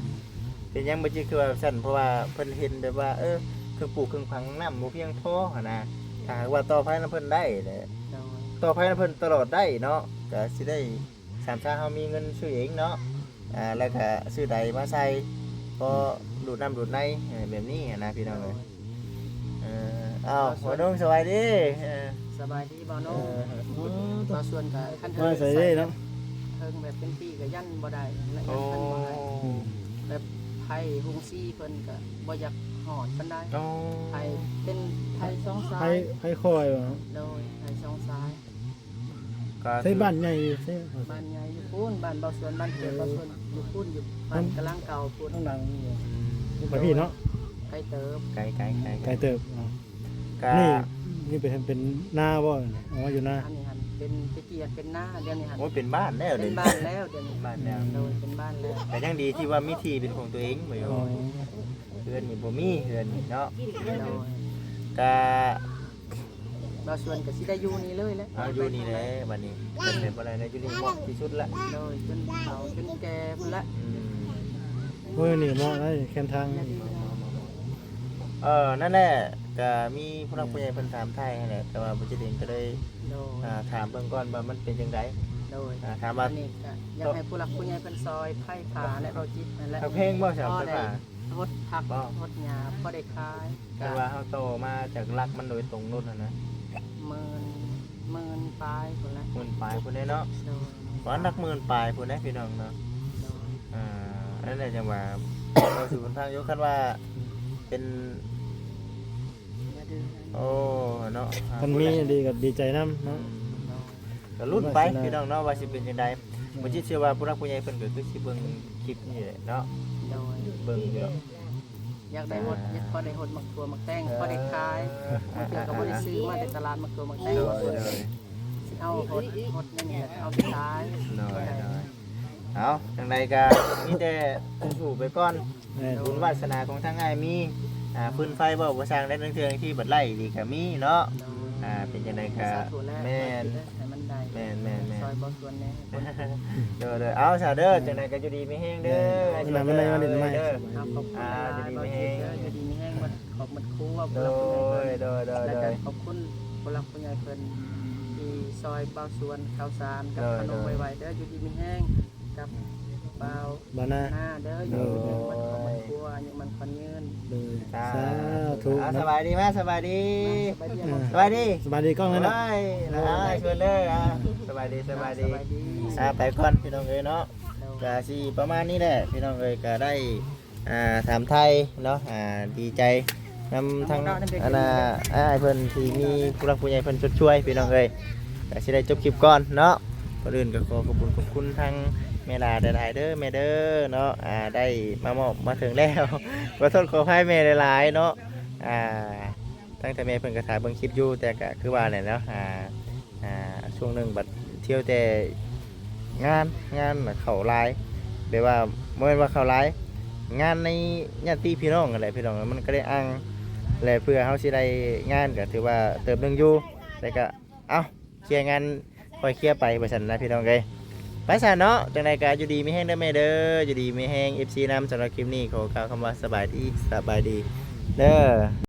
ເປັນຫຍັງບໍ່ຈິດຄືວ່າຊັ້ນ? ເພາະວ່າເພິ່ນເຫັນແບບວ່າ ເອີ ເຄື່ອງປູກເຄື່ອງຝັງນ້ຳບໍ່ພຽງພໍຫັ້ນນະ. ຖ້າຫາກວ່າຕໍ່ໄຟນຳເພິ່ນໄດ້ແຫຼະ ໂດຍ ຕໍ່ໄຟນຳເພິ່ນຕະຫຼອດໄດ້ເນາະ ກໍຊິໄດ້ ສາມຊາເຮົາມີເງິນຊື້ເອງເນາະ. ອ່າ ແລ້ວກະຊື້ໄດມາໃສ່ ພໍດູດນ້ຳດູດໃນ ເອີ ແບບນີ້ຫັ້ນນະພີ່ນ້ອງເອີຍ. ເອີ ເອົ້າ ບ່າວນຸ່ງ ສະບາຍດີ. ເອີ ສະບາຍດີບ່າວນຸ່ງ. ເອີ ບ່າວຊວນກະຄັນເຖິງໃສ່ເນາະ ເຖິງແບບເປັນປີກະຢັນບໍ່ໄດ້ ແລະ ຍັນເພິ່ນບໍ່ໃຫ້. ໂອ້ ແບບໄຟໂຮງສີເພິ່ນກະບໍ່ຢາກຮອດປານໃດ. ໂອ້ ໄຟເປັນໄຟສອງສາຍ ໄຟ ໄຟຄອຍບໍ່? ໂດຍ ໄຟສອງສາຍ. ກໍໃຊ້ບ້ານໃຫຍ່ຢູ່ໃສ? ບ້ານໃຫຍ່ຢູ່ພຸ້ນ ບ້ານບ່າວຊວນ ບ້ານເກີດ ເອີ ບ່າວຊວນຢູ່ພຸ້ນ ຢູ່ບ້ານກະຫຼັງເກົ່າພຸ້ນ ທາງຫຼັງນີ້. ອືມ ໄປພີ້ເນາະ ໄກເຕີບ ໄກ ໄກ ໄກ ໄກເຕີບ. ເອົ້າ ກະ ນີ້ ນີ້ເປັນ ເປັນນາບໍ່? ອໍ ຢູ່ນາ. ອັນນີ້ຫັ້ນເປັນ ແຕ່ກີ້ຫັ້ນເປັນນາ ດຽວນີ້ຫັ້ນ ໂອ້ຍ ເປັນບ້ານແລ້ວ ເປັນບ້ານແລ້ວ ດຽວນີ້ ເປັນບ້ານແລ້ວ. ໂດຍ ເປັນບ້ານແລ້ວ ກະຍັງດີທີ່ວ່າມີທີ່ເປັນຂອງຕົວເອງ. ໂດຍ ເຮືອນນີ້ບໍ່ມີ ເຮືອນນີ້ເນາະ. ໂດຍ ກະ ບ່າວຊວນກໍຊິໄດ້ຢູ່ນີ້ເລີຍແຫຼະ. ເອົາ ຢູ່ນີ້ແຫຼະບັດນີ້ ເປັນໄປບໍ່ໄດ້ແລ້ວ ຢູ່ນີ້ເໝາະທີ່ສຸດລະ. ໂດຍ ຈົນເຖົ້າຈົນແກ່ພຸ້ນລະ. ອືມ ໂອ້ຍ ນີ້ເໝາະໄດ໋ ແຄມທາງ. ເອີ ນັ້ນແຫຼະ ກໍມີຜູ້ຫຼັກຜູ້ໃຫຍ່ເພິ່ນຖາມໄຖ່ຫັ້ນແຫຼະ ແຕ່ວ່າບໍ່ຈິດເອງກໍເລີຍ ໂດຍ ອ່າ ຖາມເບິ່ງກ່ອນວ່າມັນເປັນຈັ່ງໃດ. ໂດຍ ອ່າ ຖາມວ່າ ອັນນີ້ກໍຢາກໃຫ້ຜູ້ຫຼັກຜູ້ໃຫຍ່ເພິ່ນຊ່ອຍໄຟຟ້າແຫຼະ ເບົາຈິດນັ້ນແຫຼະ. ຄັກແພງບໍ່ ສຳລັບໄຟຟ້າ? ຫົດຜັກ ບໍ່ ຫົດຫຍ້າ ພໍໄດ້ຂາຍ. ແຕ່ວ່າເຮົາຕໍ່ມາຈາກຫຼັກມັນໂດຍຕົງໂລດຫັ້ນນະ ໝື່ນ ໝື່ນປາຍພຸ້ນແຫຼະ ໝື່ນປາຍພຸ້ນເດ້ເນາະ. ໂດຍ ປະມານຫຼັກໝື່ນປາຍພຸ້ນເດ້ພີ່ນ້ອງເນາະ. ໂດຍ ອ່າ ອັນນັ້ນແຫຼະ ຈັ່ງວ່າເວົ້າສູ່ເພິ່ນຟັງຢູ່ ຄັນວ່າເປັນ ໂອ້ ເນາະ ຄັນມີດີກໍດີໃຈນຳເນາະ. ກໍລຸ້ນໄປພີ່ນ້ອງເນາະ ວ່າຊິເປັນຈັ່ງໃດ. ບໍ່ຈິດເຊື່ອວ່າຜູ້ຫຼັກຜູ້ໃຫຍ່ເພິ່ນກໍຄືຊິເບິ່ງຄລິບນີ້ແຫຼະເນາະ. ໂດຍ ເບິ່ງຢູ່ດອກ ຢາກໄດ້ຫົດ ຢາກພໍໄດ້ຫົດໝາກຖົ່ວໝາກແຕງ ເອີ ພໍໄດ້ຂາຍ. ບາງເທື່ອກໍບໍ່ໄດ້ຊື້ມາແຕ່ຕະຫຼາດໝາກຖົ່ວໝາກແຕງ. ໂດຍ ວ່າເພິ່ນ ໂດຍ ຊິເອົາຫົດ ຫົດແນວນີ້ແຫຼະ ເອົາໄປຂາຍ. ໂດຍ ໂດຍ ເອົາ ຈັ່ງໃດກໍມີແຕ່ສູ້ໄປກ່ອນ. ແມ່ນ ບຸນວາດສະໜາຂອງທາງອ້າຍມີ ອ່າ ຟືນໄຟບໍ່ ບໍ່ຊ່າງໃດ ລາງເທື່ອທີ່ບັດໄລ່ດີກໍມີເນາະ. ໂດຍ ອ່າ ເປັນຈັ່ງໃດກໍ ສາທຸແຫຼະ ແມ່ນ ໃຫ້ມັນໄດ້ ແມ່ນໆໆ ຊ່ອຍບໍ່ສ່ວນແດ່. ໂດຍໆ ເອົາຊະເດີ ຈັ່ງໃດກໍຢູ່ດີມີແຮງເດີ. ແມ່ນ ມື້ໜ້າມາໃນວັນດິນໃໝ່ເດີ. ເອົາ ຂອບຄຸນຫຼາຍໆ ຢູ່ດີມີແຮງ ຢູ່ດີມີແຮງໝົດຄອບໝົດຄົວ. ໂດຍໆໆ ແລ້ວກໍຂອບຄຸນຜູ້ຫຼັກຜູ້ໃຫຍ່ເພິ່ນທີ່ຊ່ອຍບ່າວຊວນເຂົ້າສານກັບຂະໜົມໄວໆເດີ. ຢູ່ດີມີແຮງກັບບ່າວ ບ່າວນາ ນາເດີ ຢູ່ດີມີແຮງໝົດຄອບໝົດຄົວ ອາຍຸໝັ້ນຂວັນຍືນ. ໂດຍ ສາ ສາທຸ ອ່າ ເນາະ. ສະບາຍດີ ມາ ສະບາຍດີ ສະບາຍດີ ສະບາຍດີ ສະບາຍດີກ້ອງເລີຍເນາະ. ໂອ້ຍ ນາ ຊວນເດີ ອ່າ ສະບາຍດີ ສະບາຍດີ ອ່າ ສະບາຍດີ ອ່າ ໄປກ່ອນພີ່ນ້ອງເອີຍເນາະ. ໂດຍ ກະຊິປະມານນີ້ແຫຼະພີ່ນ້ອງເອີຍ ກະໄດ້ ອ່າ ຖາມໄຖ່ເນາະ ອ່າ ດີໃຈນຳທັງ ອັນນ່າ ອ້າຍເພິ່ນທີ່ມີຜູ້ຫຼັກຜູ້ໃຫຍ່ເພິ່ນຊົດຊ່ວຍພີ່ນ້ອງເອີຍ. ກະຊິໄດ້ຈົບຄລິບກ່ອນເນາະ. ກ່ອນອື່ນກໍຂໍຂອບຄຸນ ຂອບຄຸນທາງແມ່ຫຼ້າຫຼາຍໆເດີແມ່ເດີເນາະ ອ່າ ໄດ້ມາມອບມາເຖິງແລ້ວ. ຂໍໂທດຂໍອະໄພແມ່ຫຼາຍໆເນາະ. ອ່າ ຕັ້ງແຕ່ແມ່ເພິ່ນກໍຖ້າເບິ່ງຄລິບຢູ່ ແຕ່ກໍຄືວ່າແຫຼະເນາະ ອ່າ ອ່າ ຊ່ວງໜຶ່ງບັດທ່ຽວແຕ່ງານ ງານເຂົ້າຫຼາຍ ແບບວ່າບໍ່ແມ່ນວ່າເຂົ້າຫຼາຍ ງານໃນຍາດຕິພີ່ນ້ອງຫັ້ນແຫຼະພີ່ນ້ອງ. ມັນກໍໄດ້ອ່າງແຫຼະ ເພື່ອເຮົາຊິໄດ້ງານກໍຖືວ່າເຕີບໜຶ່ງຢູ່ ແຕ່ກໍ ເອົ້າ ເຄຍງານ ຄ່ອຍເຄຍໄປວ່າຊັ້ນນະພີ່ນ້ອງເອີຍ. ໄປຊະເນາະ ຈັ່ງໃດກໍຢູ່ດີມີແຮງເດີແມ່ເດີ ຢູ່ດີມີແຮງ ເອັຟຊີ ນຳ. ສຳລັບຄລິບນີ້ຂໍກ່າວຄຳວ່າສະບາຍດີ ສະບາຍດີເດີ.